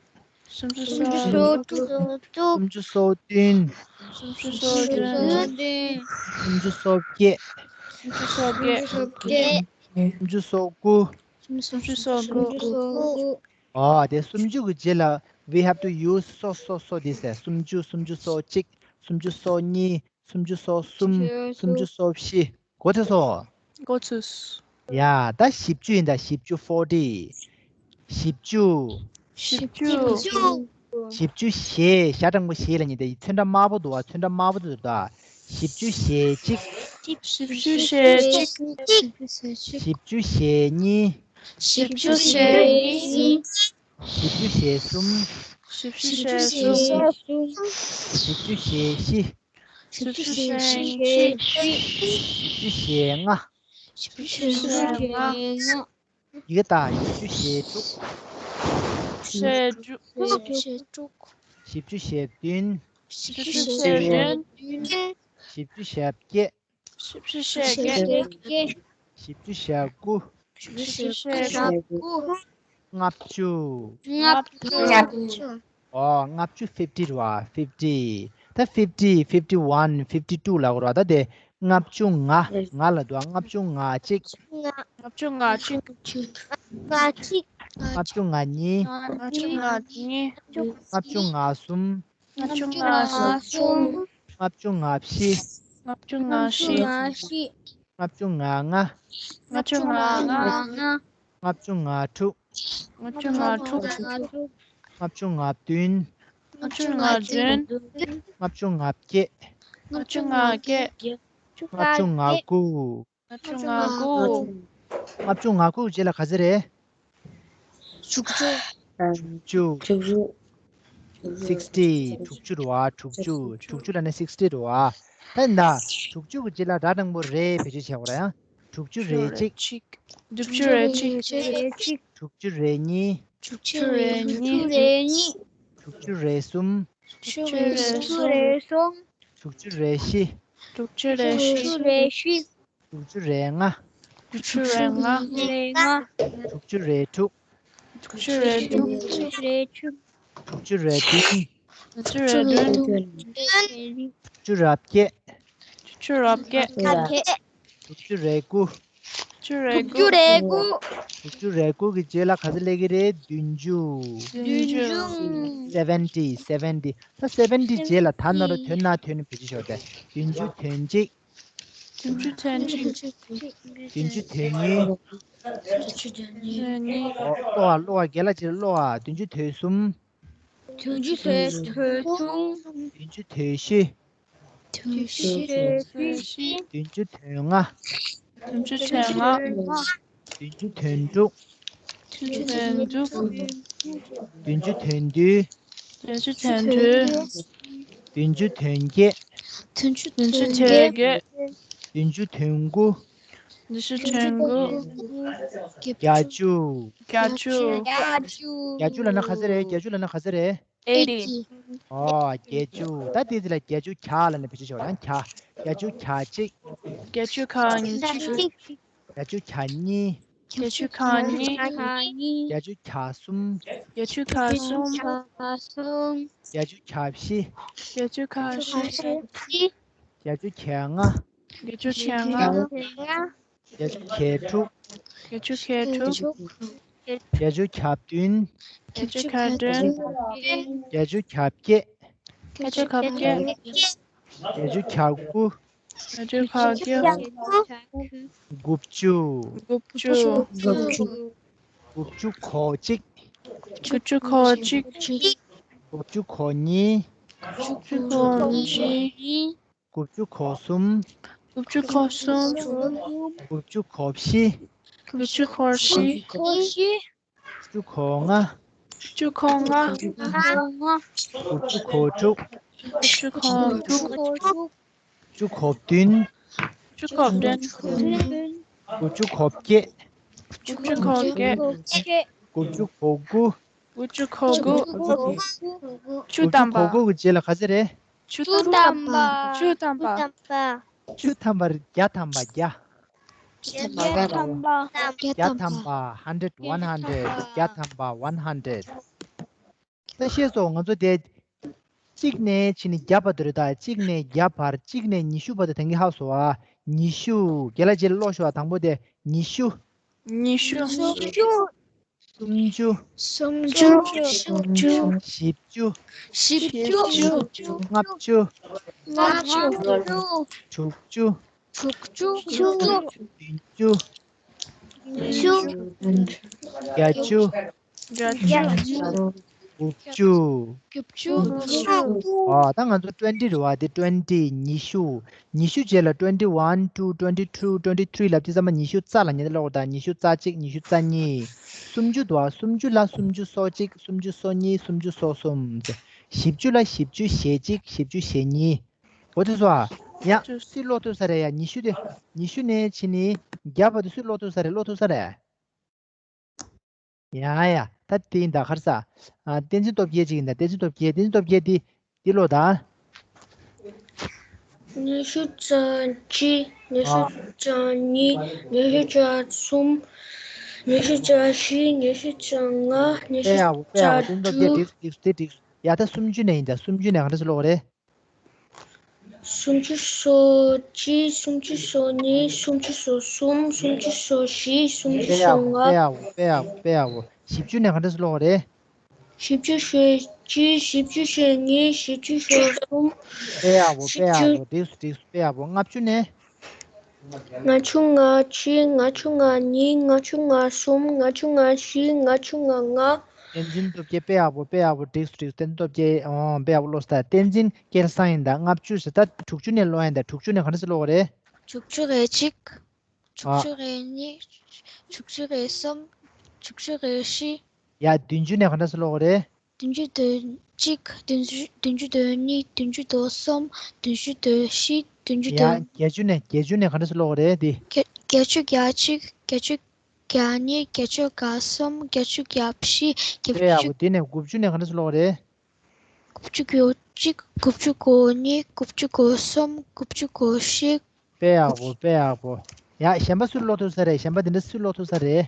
སུམ་ཅུ་སོ་དྲུག་སུམ་ཅུ་སོ་བདུན། སུམ་ཅུ་སོ་བདུན། སུམ་ཅུ་སོ་བརྒྱད། སུམ་ཅུ་སོ་བརྒྱད། སུམ་ཅུ་སོ་དགུ། སུམ་ཅུ་སོ་དགུ། ཨོ་དེ་སུམ་ཅུ་གི་རྗེས་ལ་we have to use སོ་སོ་སོ་this ཟེར། སུམ་ཅུ། སུམ་ཅུ་སོ་གཅིག་སུམ་ཅུ་སོ་གཉིས། སུམ་ཅུ་སོ་གསུམ། སུམ་ཅུ་སོ་བཞི། གོ་ཐོས་སོང་། གོ་ཚུལ། ཡ་ད་བཞི་བཅུ་ཡིན་ད། བཞི་བཅུ། ཕོར་ཊི། བཞི་བཅུ། བཞི་བཅུ། བཞི་བཅུ་ཞེ་ཞེ་དྲང་པོ་ཞེ་ལ་ཉེ་དེ་ཚོན་ཁྲ་དམར་པོ་འདུག་བ། ཚོན་ཁྲ་དམར་པོ་འདུག་ད། བཞི་བཅུ་ཞེ་གཅིག་བཞི་བཅུ་ཞེ་གཅིག་བཞི་བཅུ་ཞེ་གཉིས། བཞི་བཅུ་ཞེ་གཉིས། བཞི་བཅུ་ཞེ་གསུམ། བཞི་བཅུ་ཞེ་གསུམ། བཞི་བཅུ་ཞེ་བཞི། བཞི་བཅུ་ཞེ་བཞི། བཞི་བཅུ་ཞེ་ལྔ། བཞི་བཅུ་ཞེ་ལྔ། ཡི་གེ་དག་བཞི་བཅུ་ཞེ་དྲུག་ཞེ་དྲུག་བཞི་བཅུ་ཞེ་བདུན། བཞི་བཅུ་ཞེ་བདུན། བཞི་བཅུ་ཞེ་བརྒྱད། བཞི་བཅུ་ཞེ་བརྒྱད། བཞི་བཅུ་ཞེ་དགུ། བཞི་བཅུ་ཞེ་དགུ། ལྔ་བཅུ། ལྔ་བཅུ། ཨོ་ལྔ་བཅུ། ཕིབ་ཊི་རེད་བ། ཕིབ་ཊི། ད་ཕིབ་ཊི། ཕིབ་ཊི་ཝན། ཕིབ་ཊི་ཊུ་ལབ་དགོས་རེད་བ། ད་དེ་ལྔ་བཅུ་ང་ལྔ་ལ་འདུག་ལྔ་བཅུ་ང་གཅིག་ལྔ་བཅུ་ང་གཅིག་ལྔ་བཅུ་ང་གཅིག་ལྔ་བཅུ་ང་གཉིས། ལྔ་བཅུ་ང་གཉིས། ལྔ་བཅུ་ང་གསུམ། ལྔ་བཅུ་ང་གསུམ། ལྔ་བཅུ་ང་བཞི། ལྔ་བཅུ་ང་བཞི། ལྔ་བཅུ་ང་ལྔ། ལྔ་བཅུ་ང་ལྔ། ལྔ་བཅུ་ང་དྲུག་ལྔ་བཅུ་ང་དྲུག་ལྔ་བཅུ་ང་བདུན། ལྔ་བཅུ་ང་བདུན། ལྔ་བཅུ་ང་བརྒྱད། ལྔ་བཅུ་ང་བརྒྱད། ལྔ་བཅུ་ང་དགུ། ལྔ་བཅུ་ང་དགུ། ལྔ་བཅུ་ང་དགུ་རྗེས་ལ་ག་ཚོད་རེད། དྲུག་ཅུ། དྲུག་ཅུ། དྲུག་ཅུ། སིག་སི་ཊི། དྲུག་ཅུ་རེད་བ། དྲུག་ཅུ། དྲུག་ཅུ་ལབ་ན་སིག་སི་ཊི་རེད་བ། ད་ཡིན་ད། དྲུག་ཅུ་གི་རྗེས་ལ་སྒྲ་དྲང་པོ་རེ་བེད་སྤྱོད་བྱེད་དགོས་རེད་ཡ། དྲུག་ཅུ་རེ་གཅིག་དྲུག་ཅུ་རེ་གཅིག་དྲུག་ཅུ་རེ་གཉིས། དྲུག་ཅུ་རེ་གཉིས། དྲུག་ཅུ་རེ་གསུམ། དྲུག་ཅུ་རེ་གསུམ། དྲུག་ཅུ་རེ་བཞི། དྲུག་ཅུ་རེ་བཞི། དྲུག་ཅུ་རེ་ལྔ། དྲུག་ཅུ་རེ་ལྔ། དྲུག་ཅུ་རེ་དྲུག་དྲུག་ཅུ་རེ་དྲུག་དྲུག་ཅུ་རེ་བདུན། དྲུག་ཅུ་རེ་བདུན། དྲུག་ཅུ་རེ་བརྒྱད། དྲུག་ཅུ་རེ་བརྒྱད། དྲུག་ཅུ་རེ་དགུ། དྲུག་ཅུ་རེ་དགུ། དྲུག་ཅུ་རེ་དགུ། དྲུག་ཅུ་རེ་དགུ་གི་རྗེས་ལ་ག་ཚོད་སླེབས་ཀྱི་རེད། བདུན་ཅུ། བདུན་ཅུ། སེ་བེན་ཊི། སེ་བེན་ཊི། ད་སེ་བེན་ཊི་རྗེས་ལ་ད་ནོར་དོན་ན་དོན་བེད་སྤྱོད་ཤོག་དེ། བདུན་ཅུ་དོན་གཅིག་བདུན་ཅུ་དོན་གཅིག་བདུན་ཅུ་དོན་གཉིས། བདུན་ཅུ་དོན་གཉིས། ཨོ་ཀློག་ཨ་ཀློག་ཨ་རྒན་ལགས་ཅིག་ཀློག་ཨ། བདུན་ཅུ་དོན་གསུམ། བདུན་ཅུ་དོན་གསུམ། བདུན་ཅུ་དོན་བཞི། བདུན་ཅུ་དོན་བཞི། བདུན་ཅུ་དོན་ལྔ། བདུན་ཅུ་དོན་ལྔ། བདུན་ཅུ་དོན་དྲུག། བདུན་ཅུ་དོན་དྲུག། བདུན་ཅུ་དོན་བདུན། བདུན་ཅུ་དོན་བདུན། བདུན་ཅུ་དོན་བརྒྱད། བདུན་ཅུ་དོན་བརྒྱད། བདུན་ཅུ་དོན་དགུ། བདུན་ཅུ་དོན་དགུ། བརྒྱད་ཅུ། བརྒྱད་ཅུ། བརྒྱད་ཅུ་ལབ་ན་ག་ཚོད་རེད། བརྒྱད་ཅུ་ལབ་ན་ག་ཚོད་རེད། ཨེ་ཊི། ཨོ། བརྒྱད་ཅུ། ད་དེ་དེ་ལ་བརྒྱད་ཅུ་གྱ་ལབ་ནས་བེད་སྤྱོད་བྱེད་པ་ཡང་གྱ། བརྒྱད་ཅུ་གྱ་གཅིག། བརྒྱད་ཅུ་གྱ་གཅིག། བརྒྱད་ཅུ་གྱ་གཉིས། བརྒྱད་ཅུ་གྱ་གཉིས། བརྒྱད་ཅུ་གྱ་གསུམ། བརྒྱད་ཅུ་གྱ་གསུམ། བརྒྱད་ཅུ་གྱ་བཞི། བརྒྱད་ཅུ་གྱ་བཞི། བརྒྱད་ཅུ་གྱ་ལྔ། བརྒྱད་ཅུ་གྱ་ལྔ། བརྒྱད་ཅུ་གྱ་དྲུག། བརྒྱད་ཅུ་གྱ་དྲུག། བརྒྱད་ཅུ་གྱ་བདུན། བརྒྱད་ཅུ་གྱ་བདུན། བརྒྱད་ཅུ་གྱ་བརྒྱད། བརྒྱད་ཅུ་གྱ་བརྒྱད། བརྒྱད་ཅུ་གྱ་དགུ། བརྒྱད་ཅུ་གྱ་དགུ། དགུ་བཅུ། དགུ་བཅུ། དགུ་བཅུ། དགུ་བཅུ་གོ་གཅིག། དགུ་བཅུ་གོ་གཅིག། དགུ་བཅུ་གོ་གཉིས། དགུ་བཅུ་གོ་གཉིས། དགུ་བཅུ་གོ་གསུམ། དགུ་བཅུ་གོ་གསུམ། དགུ་བཅུ་གོ་བཞི། དགུ་བཅུ་གོ་བཞི། དགུ་བཅུ་གོ་ལྔ། དགུ་བཅུ་གོ་ལྔ། དགུ་བཅུ་གོ་དྲུག། དགུ་བཅུ་གོ་དྲུག། དགུ་བཅུ་གོ་བདུན། དགུ་བཅུ་གོ་བདུན། དགུ་བཅུ་གོ་བརྒྱད། དགུ་བཅུ་གོ་བརྒྱད། དགུ་བཅུ་གོ་དགུ། དགུ་བཅུ་གོ་དགུ། བཅུ་ཐམ་པ། དགུ་བཅུ་གོ་དགུ་གི་རྗེས་ལ་ག་ཚོད་རེད། བཅུ་ཐམ་པ། བཅུ་ཐམ་པ། བཅུ་ཐམ་པ། བཅུ་ཐམ་པ་རེད། བརྒྱ་ཐམ་པ་བརྒྱ། བརྒྱ་ཐམ་པ། བརྒྱ་ཐམ་པ། ཧན་ཌེ་རེཌ། ཝན་ཧན་ཌེ་རེཌ། བརྒྱ་ཐམ་པ། ཝན་ཧན་ཌེ་རེཌ། ད་ཤེས་སོང་། ང་ཚོ་དེ་གཅིག་ནས་ཕྱིན་ནས་བརྒྱ་བར་དུ་རེད། ད་གཅིག་ནས་བརྒྱ་བར། གཅིག་ནས་ཉི་ཤུ་བར་དུ་དེང་གི་ཧ་སོ་ཨ། ཉི་ཤུ། རྒན་ལགས་རྗེས་ལ་ཀློག་ཤོག་ཨ། དང་པོ་དེ་ཉི་ཤུ། ཉི་ཤུ། སུམ་ཅུ། སུམ་ཅུ། བཞི་བཅུ། བཞི་བཅུ། ལྔ་བཅུ། ལྔ་བཅུ། དྲུག་ཅུ། དྲུག་ཅུ། བདུན་ཅུ། བདུན་ཅུ། བརྒྱད་ཅུ། བརྒྱད་ཅུ། དགུ་བཅུ། དགུ་བཅུ། ཨ། ད་ང་ཚོ་ཊུ་ཝེན་ཊི་རེད་བ། དེ་ཊུ་ཝེན་ཊི། ཉི་ཤུ། ཉི་ཤུ་རྗེས་ལ་ཊུ་ཝེན་ཊི་ཝན། ཊུ། ཊུ་ཝེན་ཊི་ཊུ། ཊུ་ཝེན་ཊི་ཐི་རི་ལབ་དུས་ཙམ་པ་ཉི་ཤུ་རྩ་ལ་ཉེ་ལོག་དང་། ཉི་ཤུ་རྩ་གཅིག། ཉི་ཤུ་རྩ་གཉིས། སུམ་ཅུ་འདུག་ཨ། སུམ་ཅུ་ལ་སུམ་ཅུ་སོ་གཅིག། སུམ་ཅུ་སོ་གཉིས། སུམ་ཅུ་སོ་གསུམ། བཞི་བཅུ་ལ་བཞི་བཅུ་ཞེ་གཅིག། བཞི་བཅུ་ཞེ་གཉིས། འོ་དེ་ཚོ་ཨ། ཡ། སུས་ཀློག་ཐུབ་ས་རེད་ཡ། ཉི་ཤུ་དེ། ཉི་ཤུ་ནས་ཕྱིན་ནས་བརྒྱ་བར་དུ་སུས་ཀློག་ཐུབ་ས་རེད། ཀློག་ཐུབ་ས་རེད། ཡ་ཡ། ད་དེ་ཡིན་ད། ག་རེ་ཟ། ཨ། བསྟན་འཛིན་སྟོབས་རྒྱས་ཅིག་ཡིན་ད། བསྟན་འཛིན་སྟོབས་རྒྱས། བསྟན་འཛིན་སྟོབས་རྒྱས་དེ་དེ་ཀློག་ད། ཉི་ཤུ་རྩ་གཅིག། ཉི་ཤུ་ཨ། རྩ་གཉིས། ཉི་ཤུ་རྩ་གསུམ། ཉི་ཤུ་རྩ་བཞི། ཉི་ཤུ་རྩ་ལྔ། ཉི་ཤུ་རྩ་དྲུག་དཔེ་ཡག་པོ། བསྟན་འཛིན་སྟོབས་རྒྱས། དེ་དེ་དེ་དེ། ཡ། ད་སུམ་ཅུ་ནས་ཡིན་ད། སུམ་ཅུ་ནས་ག་འདྲ་ཞིག་ཀློག་རེད། སུམ་ཅུ་སོ་གཅིག། སུམ་ཅུ་སོ་གཉིས། སུམ་ཅུ་སོ་གསུམ། སུམ་ཅུ་སོ་བཞི། སུམ་ཅུ་དཔེ་ཡག་པོ། སོ་ལྔ། དཔེ་ཡག་པོ། དཔེ་ཡག་པོ། དཔེ་ཡག་པོ། བཞི་བཅུ་ནས་ག་འདྲ་ཞིག་ཀློག་རེད། བཞི་བཅུ་ཞེ་གཅིག། བཞི་བཅུ་ཞེ་གཉིས། བཞི་བཅུ་ཞེ་གསུམ། དཔེ་ཡག་པོ། དཔེ་ཡག་པོ། འགྲིགས་སོང་། འགྲིགས་སོང་། དཔེ་ཡག་པོ། ལྔ་བཅུ་ནས། ལྔ་བཅུ་ང་གཅིག། ལྔ་བཅུ་ང་གཉིས། ལྔ་བཅུ་ང་གསུམ། ལྔ་བཅུ་ང་བཞི། ལྔ་བཅུ་ང་ལྔ། བསྟན་འཛིན་སྟོབས་རྒྱས། དཔེ་ཡག་པོ། དཔེ་ཡག་པོ། འགྲིགས་སོང་། འགྲིགས་སོང་། བསྟན་འཛིན་སྟོབས་རྒྱས། ཨོ། དཔེ་ཡག་པོ་ཀློག་སོང་ད། བསྟན་འཛིན་སྐལ་བཟང་ཡིན་ད། ལྔ་བཅུ་ཟེར་ད། དྲུག་ཅུ་ནས་ཀློག་ཡིན་ད། དྲུག་ཅུ་ནས་ག་འདྲ་ཞིག་ཀློག་རེད། དྲུག་ཅུ་རེ་གཅིག། དྲུག་ཨ། ཅུ་རེ་གཉིས། དྲུག་ཅུ་རེ་གསུམ། དྲུག་ཅུ་རེ་བཞི། ཡ། བདུན་ཅུ་ནས་ག་འདྲ་ཞིག་ཀློག་རེད། བདུན་ཅུ་དོན་གཅིག། བདུན་ཅུ། བདུན་ཅུ་དོན་གཉིས། བདུན་ཅུ་དོན་གསུམ། བདུན་ཅུ་དོན་བཞི། བདུན་ཅུ་ཡ། དོན། བརྒྱད་ཅུ་ནས། བརྒྱད་ཅུ་ནས་ག་འདྲ་ཞིག་ཀློག་རེད་དེ། བརྒྱད། བརྒྱད་ཅུ་གྱ་གཅིག། བརྒྱད་ཅུ་གྱ་གཉིས། བརྒྱད་ཅུ་གྱ་གསུམ། བརྒྱད་ཅུ་གྱ་བཞི། དཔེ་ཡག་པོ། དེ་ནས་དགུ་བཅུ་ནས་ག་འདྲ་ཞིག་ཀློག་རེད། དགུ་བཅུ་གོ་གཅིག། དགུ་བཅུ་གོ་གཉིས། དགུ་བཅུ་གོ་གསུམ། དགུ་བཅུ་གོ་བཞི། དཔེ་ཡག་པོ། དཔེ་ཡག་པོ། ཡ། གཞན་པ་སུས་ཀློག་ཐུབ་ས་རེད། གཞན་པ་དེ་འདྲ་སུས་ཀློག་ཐུབ་ས་རེད།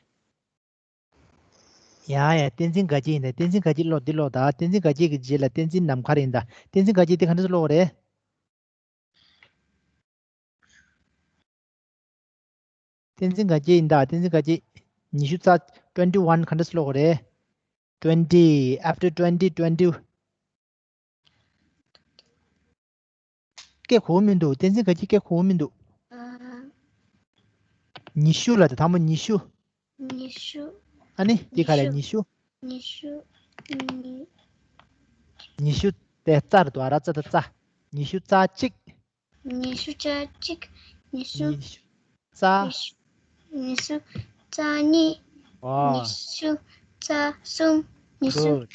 ཡ་ཡ། བསྟན་འཛིན་དགའ་སྐྱིད་ཡིན་ད། བསྟན་འཛིན་དགའ་སྐྱིད་ཀློག། འདི་ཀློག་ད། བསྟན་འཛིན་དགའ་སྐྱིད་ཀྱི་རྗེས་ལ་བསྟན་འཛིན་ནམ་མཁའ་ཡིན་ད། བསྟན་འཛིན་དགའ་སྐྱིད་འདི་ག་འདྲ་ཞིག་ཀློག་རེད། བསྟན་འཛིན་དགའ་སྐྱིད་ཡིན་ད། བསྟན་འཛིན་དགའ་སྐྱིད། ཉི་ཤུ་རྩ། twenty one ག་འདྲ་ཞིག་ཀློག་རེད། twenty, after twenty, twenty། སྐད་གོ་མི་འདུག། བསྟན་འཛིན་དགའ་སྐྱིད་སྐད་གོ་མི་འདུག། ཨ། ཉི་ཤུ་ལ་དེ་དང་པོ་ཉི་ཤུ། ཉི་ཤུ། ཨ་ནི་དེ་ག་རེ། ཉི་ཤུ། ཉི་ཤུ། ཉི་ཤུ། ཉི། ཉི་ཤུ་དེ་རྩ་རེད་འདུག་ཨ་ར་ཙ་ད་རྩ། ཉི་ཤུ་རྩ་གཅིག་ཉི་ཤུ་རྩ་གཅིག་ཉི་ཤུ། ཉི་ཤུ་རྩ། ཉི་ཤུ་རྩ་གཉིས། ཨོ། ཉི་ཤུ་རྩ་གསུམ། ཉི་ཤུ་Good.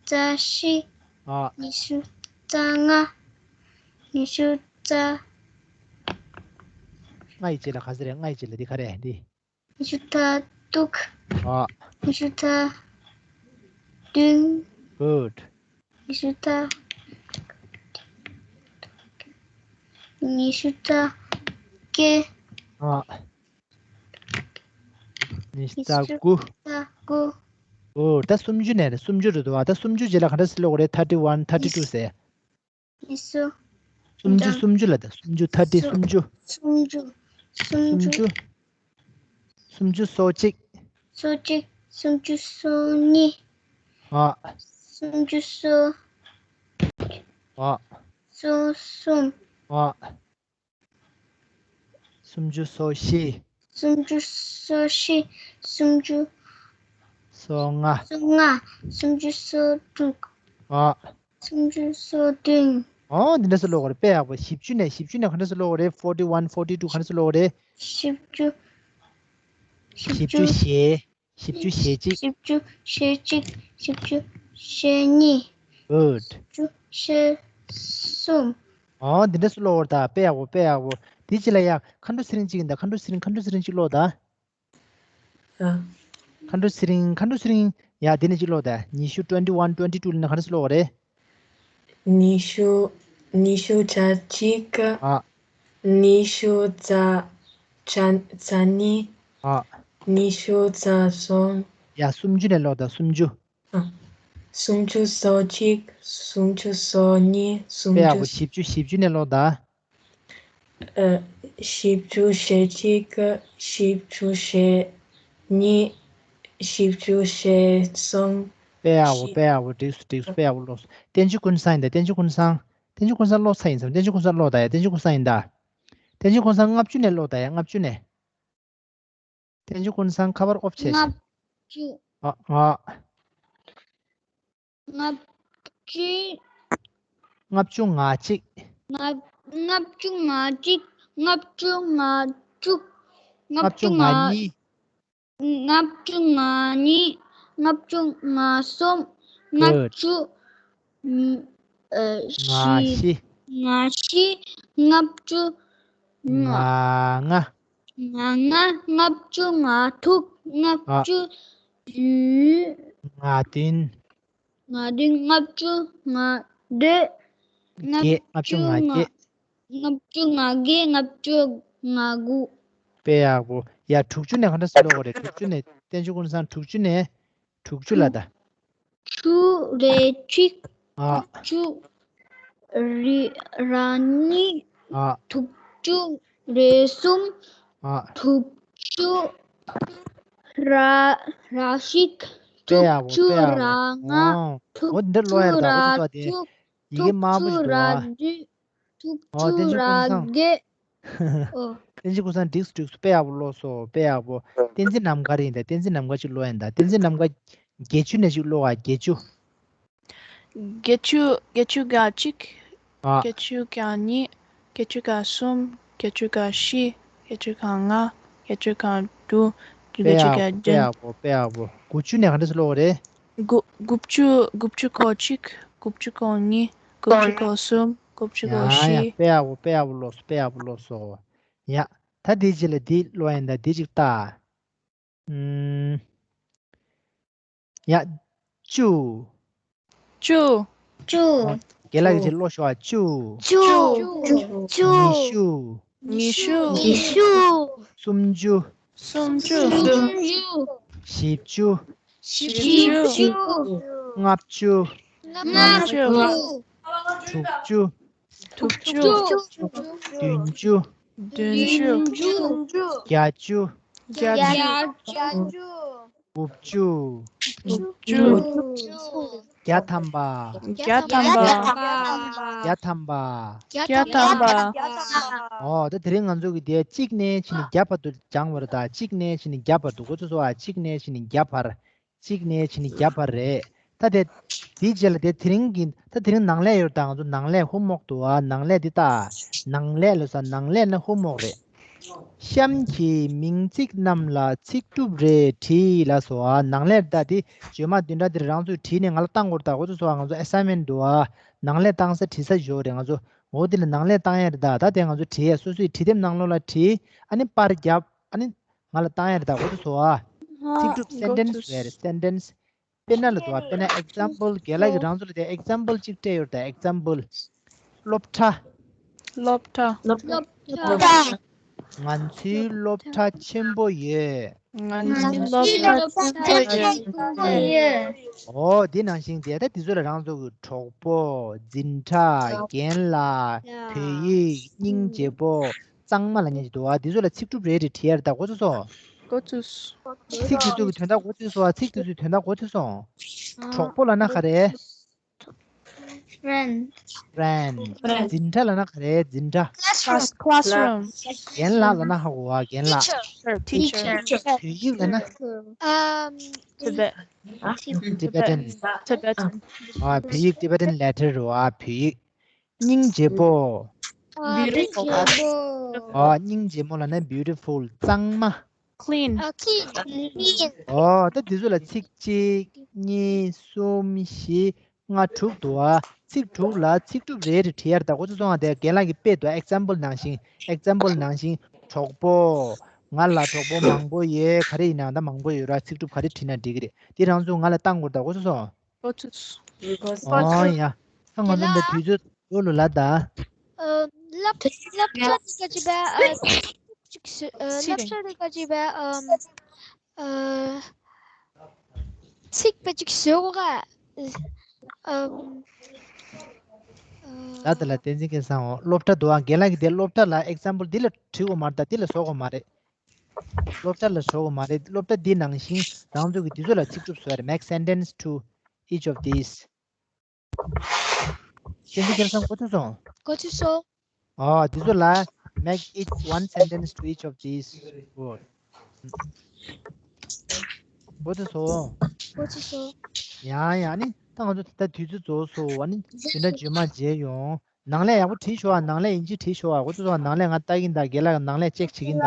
རྩ་བཞི། ཨོ། ཉི་ཤུ་རྩ་ལྔ། ཉི་ཤུ་རྩ། ལྔ་ཡི་རྗེས་ལ་ག་ཚོད་རེད། ལྔ་ཡི་རྗེས་ལ་འདི་ག་རེད་འདི། ཉི་ཤུ་རྩ་དྲུག་ཨོ། ཉི་ཤུ་རྩ་བདུན། Good. ཉི་ཤུ་རྩ། ཉི་ཤུ་རྩ་བརྒྱད། ཨོ། ཉི་ཤུ་རྩ་དགུ། ཉི་ཤུ་རྩ་དགུ། ཨོ། ད་སུམ་ཅུ་ནས་རེད། སུམ་ཅུ་རེད་འདུག་ཨ། ད་སུམ་ཅུ་རྗེས་ལ་ག་འདྲ་སེ་ཀློག་དགོས་རེད། thirty one, thirty two ཟེར། ཉི་ཤུ། སུམ་ཅུ། འཇམ། སུམ་ཅུ་ལ་ད་སུམ་ཅུ། thirty སུམ་ཅུ། སུམ་ཅུ། སུམ་ཅུ། སུམ་ཅུ་སོ་གཅིག་སོ་གཅིག་སུམ་ཅུ་སོ་གཉིས། ཨ། སུམ་ཅུ་སོ། ཨ། སོ་གསུམ། ཨ། སུམ་ཅུ་སོ་བཞི། སུམ་ཅུ་སོ་བཞི། སུམ་ཅུ་སོ་ལྔ། སོ་ལྔ། སུམ་ཅུ་སོ་དྲུག་ཨ། སུམ་ཅུ་སོ་བདུན། ཨོ། འདི་འདྲ་སེ་ཀློག་དགོས་རེད། དཔེ་ཡག་པོ། བཞི་བཅུ་ནས། བཞི་བཅུ་ནས་ག་འདྲ་སེ་ཀློག་དགོས་རེད། forty one, forty two ག་འདྲ་སེ་ཀློག་དགོས་རེད། བཞི་བཅུ། བཞི་བཅུ་ཞེ། བཞི་བཅུ་ཞེ་གཅིག་བཞི་བཅུ་ཞེ་གཅིག་བཞི་བཅུ་ཞེ་གཉིས། Good. བཞི་བཅུ་ཞེ་གསུམ། ཨོ། འདི་འདྲ་སེ་ཀློག་དགོས་རེད་ད། དཔེ་ཡག་པོ། དཔེ་ཡག་པོ། དེ་རྗེས་ལ་ཡ་མཁའ་འགྲོ་ཚེ་རིང་གཅིག་ཡིན་ད། མཁའ་འགྲོ་ཚེ་རིང་། མཁའ་འགྲོ་ཚེ་རིང་གཅིག་ཀློག་ད། ཨ། མཁའ་འགྲོ་ཚེ་རིང་། མཁའ་འགྲོ་ཚེ་རིང་། ཡ། དེ་ནས་གཅིག་ཀློག་དང་། ཉི་ཤུ། twenty one, twenty two ལ་ནི་ག་འདྲ་སེ་ཀློག་དགོས་རེད། ཉི་ཤུ། ཉི་ཤུ་རྩ་གཅིག་ཨ། ཉི་ཤུ་རྩ། རྩ། རྩ་གཉིས། ཨ། ཉི་ཤུ་རྩ་གསུམ། ཡ། སུམ་ཅུ་ནས་ཀློག་དང་། སུམ་ཅུ། ཨ། སུམ་ཅུ་སོ་གཅིག་སུམ་ཅུ་སོ་གཉིས། སུམ་དཔེ་ཡག་པོ། ཅུ། བཞི་བཅུ། བཞི་བཅུ་ནས་ཀློག་དང་། ཨ། བཞི་བཅུ་ཞེ་གཅིག་བཞི་བཅུ་ཞེ་གཉིས། བཞི་བཅུ་ཞེ་གསུམ། དཔེ་ཡག་པོ། བཞི། དཔེ་ཡག་པོ། འགྲིག་སོང་། འགྲིག་སོང་། དཔེ་ཡག་པོ་ཀློག་སོང་། བསྟན་ཆོས་ཀུན་བཟང་ཡིན་ད། བསྟན་ཆོས་ཀུན་བཟང་། བསྟན་ཆོས་ཀུན་བཟང་ཀློག་ཚར་ཡིན་ཙང་། བསྟན་ཆོས་ཀུན་བཟང་ཀློག་དང་ཡ། བསྟན་ཆོས་ཀུན་བཟང་ཡིན་ད། བསྟན་ཆོས་ཀུན་བཟང་ལྔ་བཅུ་ནས་ཀློག་དང་ཡ། ལྔ་བཅུ་ནས། བསྟན་ཆོས་ཀུན་བཟང་ཁ་པར་ཨོབ་བྱས་ཤག་ལྔ་བཅུ། ཨ། ཨ། ལྔ་བཅུ། ལྔ་བཅུ་ང་གཅིག་ལྔ། ལྔ་བཅུ་ང་གཅིག་ལྔ་བཅུ་ང་དྲུག་ལྔ་བཅུ་ང་གཉིས། ལྔ་བཅུ་ང་གཉིས། ལྔ་བཅུ་ང་གསུམ། ལྔ་བཅུ། ཨ། ང་བཞི། བཞི། ང་བཞི། ལྔ་བཅུ། ང་ལྔ། ང་ལྔ། ལྔ་བཅུ་ང་དྲུག་ལྔ་བཅུ། ཨ། བདུན། ང་བདུན། ལྔ་བཅུ་ང་བདུན། བརྒྱད། ལྔ་བཅུ་ང་བརྒྱད། ལྔ་བཅུ་ང་བརྒྱད། ལྔ་བཅུ་ང་དགུ། དཔེ་ཡག་པོ། ཡ། དྲུག་ཅུ་ནས་ག་འདྲ་སེ་ཀློག་དགོས་རེད། དྲུག་ཅུ་ནས། བསྟན་ཆོས་ཀུན་བཟང་། དྲུག་ཅུ་ནས། དྲུག་ཅུ་ལ་ད། དྲུག་ཅུ་རེ་གཅིག་ཨ། དྲུག་ཅུ་རེ་ར་གཉིས། ཨ། དྲུག་ཅུ་རེ་གསུམ། ཨ། དྲུག་ཅུ་ར་ར་གཅིག་དཔེ་ཡག་པོ། དྲུག་ཅུ་དཔེ་ཡག་པོ། ར་ལྔ། ཨོ། དྲུག་ཅུ་ར་དྲུག་འོ་འདི་འདྲ་ཀློག་ཡ་རེད་ད། འོ་ཙི་པ་དེ། ཡི་གེ་དམར་པོ་ཞིག་འདུག་ཨ། དྲུག་ཅུ་ར་བདུན། དྲུག་ཨོ། ཅུ་བསྟན་ཆོས་ཀུན་བཟང་། ར་བརྒྱད། ཨོ། བསྟན་ཆོས་ཀུན་བཟང་། འགྲིགས་སོང་། འགྲིགས་སོང་། དཔེ་ཡག་པོ་ཀློག་སོང་། དཔེ་ཡག་པོ། བསྟན་འཛིན་ནམ་མཁའ་རེད་ཡིན་ད། བསྟན་འཛིན་ནམ་མཁའ་ཅིག་ཀློག་ཡིན་ད། བསྟན་འཛིན་ནམ་མཁའ། བརྒྱད་ཅུ་ནས་ཅིག་ཀློག་ཨ། བརྒྱད་ཅུ། བརྒྱད་ཅུ། བརྒྱད་ཅུ་གྱ་གཅིག་ཨ། བརྒྱད་ཅུ་གྱ་གཉིས། བརྒྱད་ཅུ་གྱ་གསུམ། བརྒྱད་ཅུ་གྱ་བཞི། བརྒྱད་ཅུ་གྱ་ལྔ། བརྒྱད་ཅུ་གྱ་དྲུག་དཔེ་བརྒྱད་ཅུ་ཡག་གྱ་དཔེ་བདུན། ཡག་པོ། དཔེ་ཡག་པོ། དགུ་བཅུ་ནས་ག་འདྲ་སེ་ཀློག་དགོས་རེད། དགུ། དགུ་བཅུ། དགུ་བཅུ་གོ་གཅིག་དགུ་བཅུ་གོ་གཉིས། དགུ་བཅུ་གོ་གསུམ། དགུ་བཅུ་གོ་བཞི། ཡ་ཡ། དཔེ་ཡག་པོ། དཔེ་ཡག་པོ་ཀློག་སོང་། དཔེ་ཡག་པོ་ཀློག་སོང་། ཡ། ད་དེའི་རྗེས་ལ་འདི་ཀློག་ཡིན་ད། འདི་ཅིག་ལྟ། ཨུམ། ཡ། བཅུ། བཅུ། བཅུ། རྒན་ལགས་ཀྱིས་ཀློག་ཤོག་ཨ། བཅུ། བཅུ། བཅུ། ཉི་ཤུ། ཉི་ཤུ། ཉི་ཤུ། སུམ་ཅུ། སུམ་ཅུ། སུམ་ཅུ། བཞི་བཅུ། བཞི་བཅུ། ལྔ་བཅུ། ལྔ་བཅུ། དྲུག་ཅུ། དྲུག་ཅུ། བདུན་ཅུ། བདུན་ཅུ། བརྒྱད་ཅུ། བརྒྱད་ཅུ། དགུ་བཅུ། དགུ་བཅུ། བརྒྱ་ཐམ་པ། བརྒྱ་ཐམ་པ། བརྒྱ་ཐམ་པ། བརྒྱ་ཐམ་པ། ཨོ། ད་དེ་རིང་ང་ཚོ་གི་དེ་གཅིག་ནས་ཕྱིན་ནས་བརྒྱ་བར་དུ་སྦྱང་བ་རེད་ད། གཅིག་ནས་ཕྱིན་ནས་བརྒྱ་བར་དུ། འགོ་ཚུགས་སོང་ཨ། གཅིག་ནས་ཕྱིན་ནས་བརྒྱ་བར། གཅིག་ནས་ཕྱིན་ནས་བརྒྱ་བར་རེད། ད་དེ་ དེའི་རྗེས་ལ་དེ་དེ་རིང་གི་ད་དེ་རིང་ནང་ལས་ཡོད་ད། ང་ཚོ་ནང་ལས་ཧུ་མོག་འདུག་ཨ། ནང་ལས་འདི་ལྟ། ནང་ལས་ལ་ས་ནང་ལས་ན་ཧུ་མོག་རེད། གཤམ་གྱི་མིང་ཚིག་རྣམས་ལ་ཚིག་གྲུབ་རེ་བྲིས་ལ་སོ་ཨ། ནང་ལས་ད་དེ་བརྗོད་མ་བདུན་ཕྲག་འདིར་རང་ཚོས་བྲིས་ནས་ང་ལ་བཏང་དགོས་ད། འོ་ཚོ་སོ་ཨ། ང་ཚོ་ཨེ་སའིན་མེན་འདུག་ཨ། ནང་ལས་བཏང་ས་བྲིས་ས་ཞོ་རེད། ང་ཚོ་འོ་དེ་ལ་ནང་ལས་བཏང་ཡ་རེད་ད། ད་དེ་ང་ཚོ་བྲིས་ཡ་སོ་སོའི་བྲིས་དེབ་ནང་ལོགས་ལ་བྲིས། ཨ་ནི་པར་བརྒྱབ། ཨ་ནི་ང་ལ་བཏང་ཡ་རེད་ད། འོ་ཚོ་སོ་ཨ། ཚིག་གྲུབ་སེན་ཊེན་སི་རེད། སེན་ཊེན་སི། དཔེར་ན་ལ་འདུག་བ། དཔེར་ན་ཨེག་ཛམ་པལ། རྒན་ལགས་ཀྱིས་རང་ཚོ་ལ་དེ་ཨེག་ཛམ་པལ་གཅིག་སྤྲད་ཡོད་ད། ཨེག་ཛམ་པལ། སློབ་གྲྭ། སློབ་གྲྭ། སློབ་གྲྭ། ང་ཚོའི་སློབ་གྲྭ་ཆེན་པོ་ཡོད། ང་ཚོའི་སློབ་གྲྭ་ཆེན་པོ་ཡོད། འོ་དེ་ནང་བཞིན་དེ་ད་དེ་ཚོ་ལ་རང་ཚོ་གི་གྲོགས་པོ། འཛིན་གྲྭ། རྒན་ལགས། བོད་ཡིག་སྙིང་རྗེ་པོ། གཙང་མ་ལ་ཉན་གྱི་འདུག་བ། འདི་ཚོ་ལ་ཚིག་གྲུབ་རེ་རེ་བྲིས་ཡ་རེད་ད། གོ་ཚོད་སོང་། གོ་ཚོད། ཚིག་དེ་ཚོ་གི་དོན་དག་གོ་ཚོད་སོང་བ། ཚིག་དེ་ཚོའི་དོན་དག་གོ་ཚོད་སོང་། གྲོགས་པོ་ལབ་ན་ག་རེ། Friend. Friend. འཛིན་གྲྭ་ལབ་ན་ག་རེ། འཛིན་གྲྭ། Classroom. Classroom. རྒན་ལགས་ལབ་ན་ཧ་གོ་བ། རྒན་ལགས། Teacher. Teacher. བོད་ཡིག་ལབ་ན། Um, Tibet. Tibetan. Tibetan. ཨ། བོད་ཡིག་Tibetan letter རེད་བ། བོད་ཡིག་སྙིང་རྗེ་པོ། Beautiful. ཨ། སྙིང་རྗེ་མོ་ལབ་ན་beautiful། གཙང་མ། Clean. ཨ། clean. Clean. ཨོ། ད་འདི་ཚོ་ལ་ཚིག་གཅིག་གཉིས་གསུམ་བཞི་ལྔ་དྲུག་འདུག་ཨ། ཚིག་དྲུག་ལ་ཚིག་གྲུབ་རེ་རེ་བྲིས་ཡ་རེད་ད། གོ་ཚོད་སོང་ཨ། དེ་རྒན་ལགས་ཀྱིས་དཔེ་འདུག་ཨེག་ཛམ་པལ་ནང་བཞིན། ཨེག་ཛམ་པལ་ནང་བཞིན། གྲོགས་པོ། ང་ལ་གྲོགས་པོ་མང་པོ་ཡོད། ག་རེ་ཡིན་ནའང་ད་མང་པོ་ཡོད་ར། ཚིག་གྲུབ་ག་རེ་བྲིས་ན་འགྲིག་གི་རེད། དེ་རང་ཚོ་ང་ལ་བཏང་དགོས་རེད་ད། གོ་ཚོད་སོང་། ཨོ་ཡ། ད་ང་ཚོ་འདི་དུས་ཚོད་འགྲོ་ལོ་ལ་ད། ཨ། སློབ་སློབ་གྲྭ་འདི་ག་ཅི་བ། ཨ། ཅིག་ཨ། སློབ་གྲྭ་འདི་ག་ཅི་བ། ཨམ། ཨ། ཚིག་པ་ཅིག་བཟོ་གོ་ག་ཨམ། ད་དེ་ལ་བསྟན་འཛིན་སྐལ་བཟང་འོ། སློབ་གྲྭ་འདུག་ཨ། རྒན་ལགས་ཀྱིས་དེ་སློབ་གྲྭ་ལ་ཨེག་ཛམ་པལ་འདི་ལ་བྲིས་དགོས་མ་རེད་ད། འདི་ལ་བཟོ་དགོས་མ་རེད། སློབ་གྲྭ་ལ་བཟོ་དགོས་མ་རེད། སློབ་གྲྭ་འདི་ནང་བཞིན་རང་ཚོ་གི་འདི་ཚོ་ལ་ཚིག་གྲུབ་བཟོ་ཡ་རེད། Make sentence to each of these. བསྟན་འཛིན་སྐལ་བཟང་གོ་ཚོད་སོང་། གོ་ཚོད་སོང་། ཨ། འདི་ཚོ་ལ། Make each one sentence to each of these words. གོ་ཚོད་སོང་། གོ་ཚོད་སོང་། ཡང་ཡང་ནི་ད་ང་ཚོ་ད་དུས་ཚོད་རྫོགས་སོང་བ། ནི་དེ་འདྲ་བརྗོད་མ་བརྗེད་ཡོང་། ནང་ལས་ཡག་པོ་བྲིས་ཤོག་ཨ། ནང་ལས་ཡིན་གཅིག་བྲིས་ཤོག་ཨ། གོ་ཚོད་སོང་། ནང་ལས་ང་ལྟ་གིན་ད། རྒན་ལགས་ནང་ལས་ཅེག་བྱེད་ཀྱིན་ད།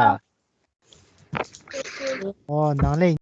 ཨོ། ནང་ལས།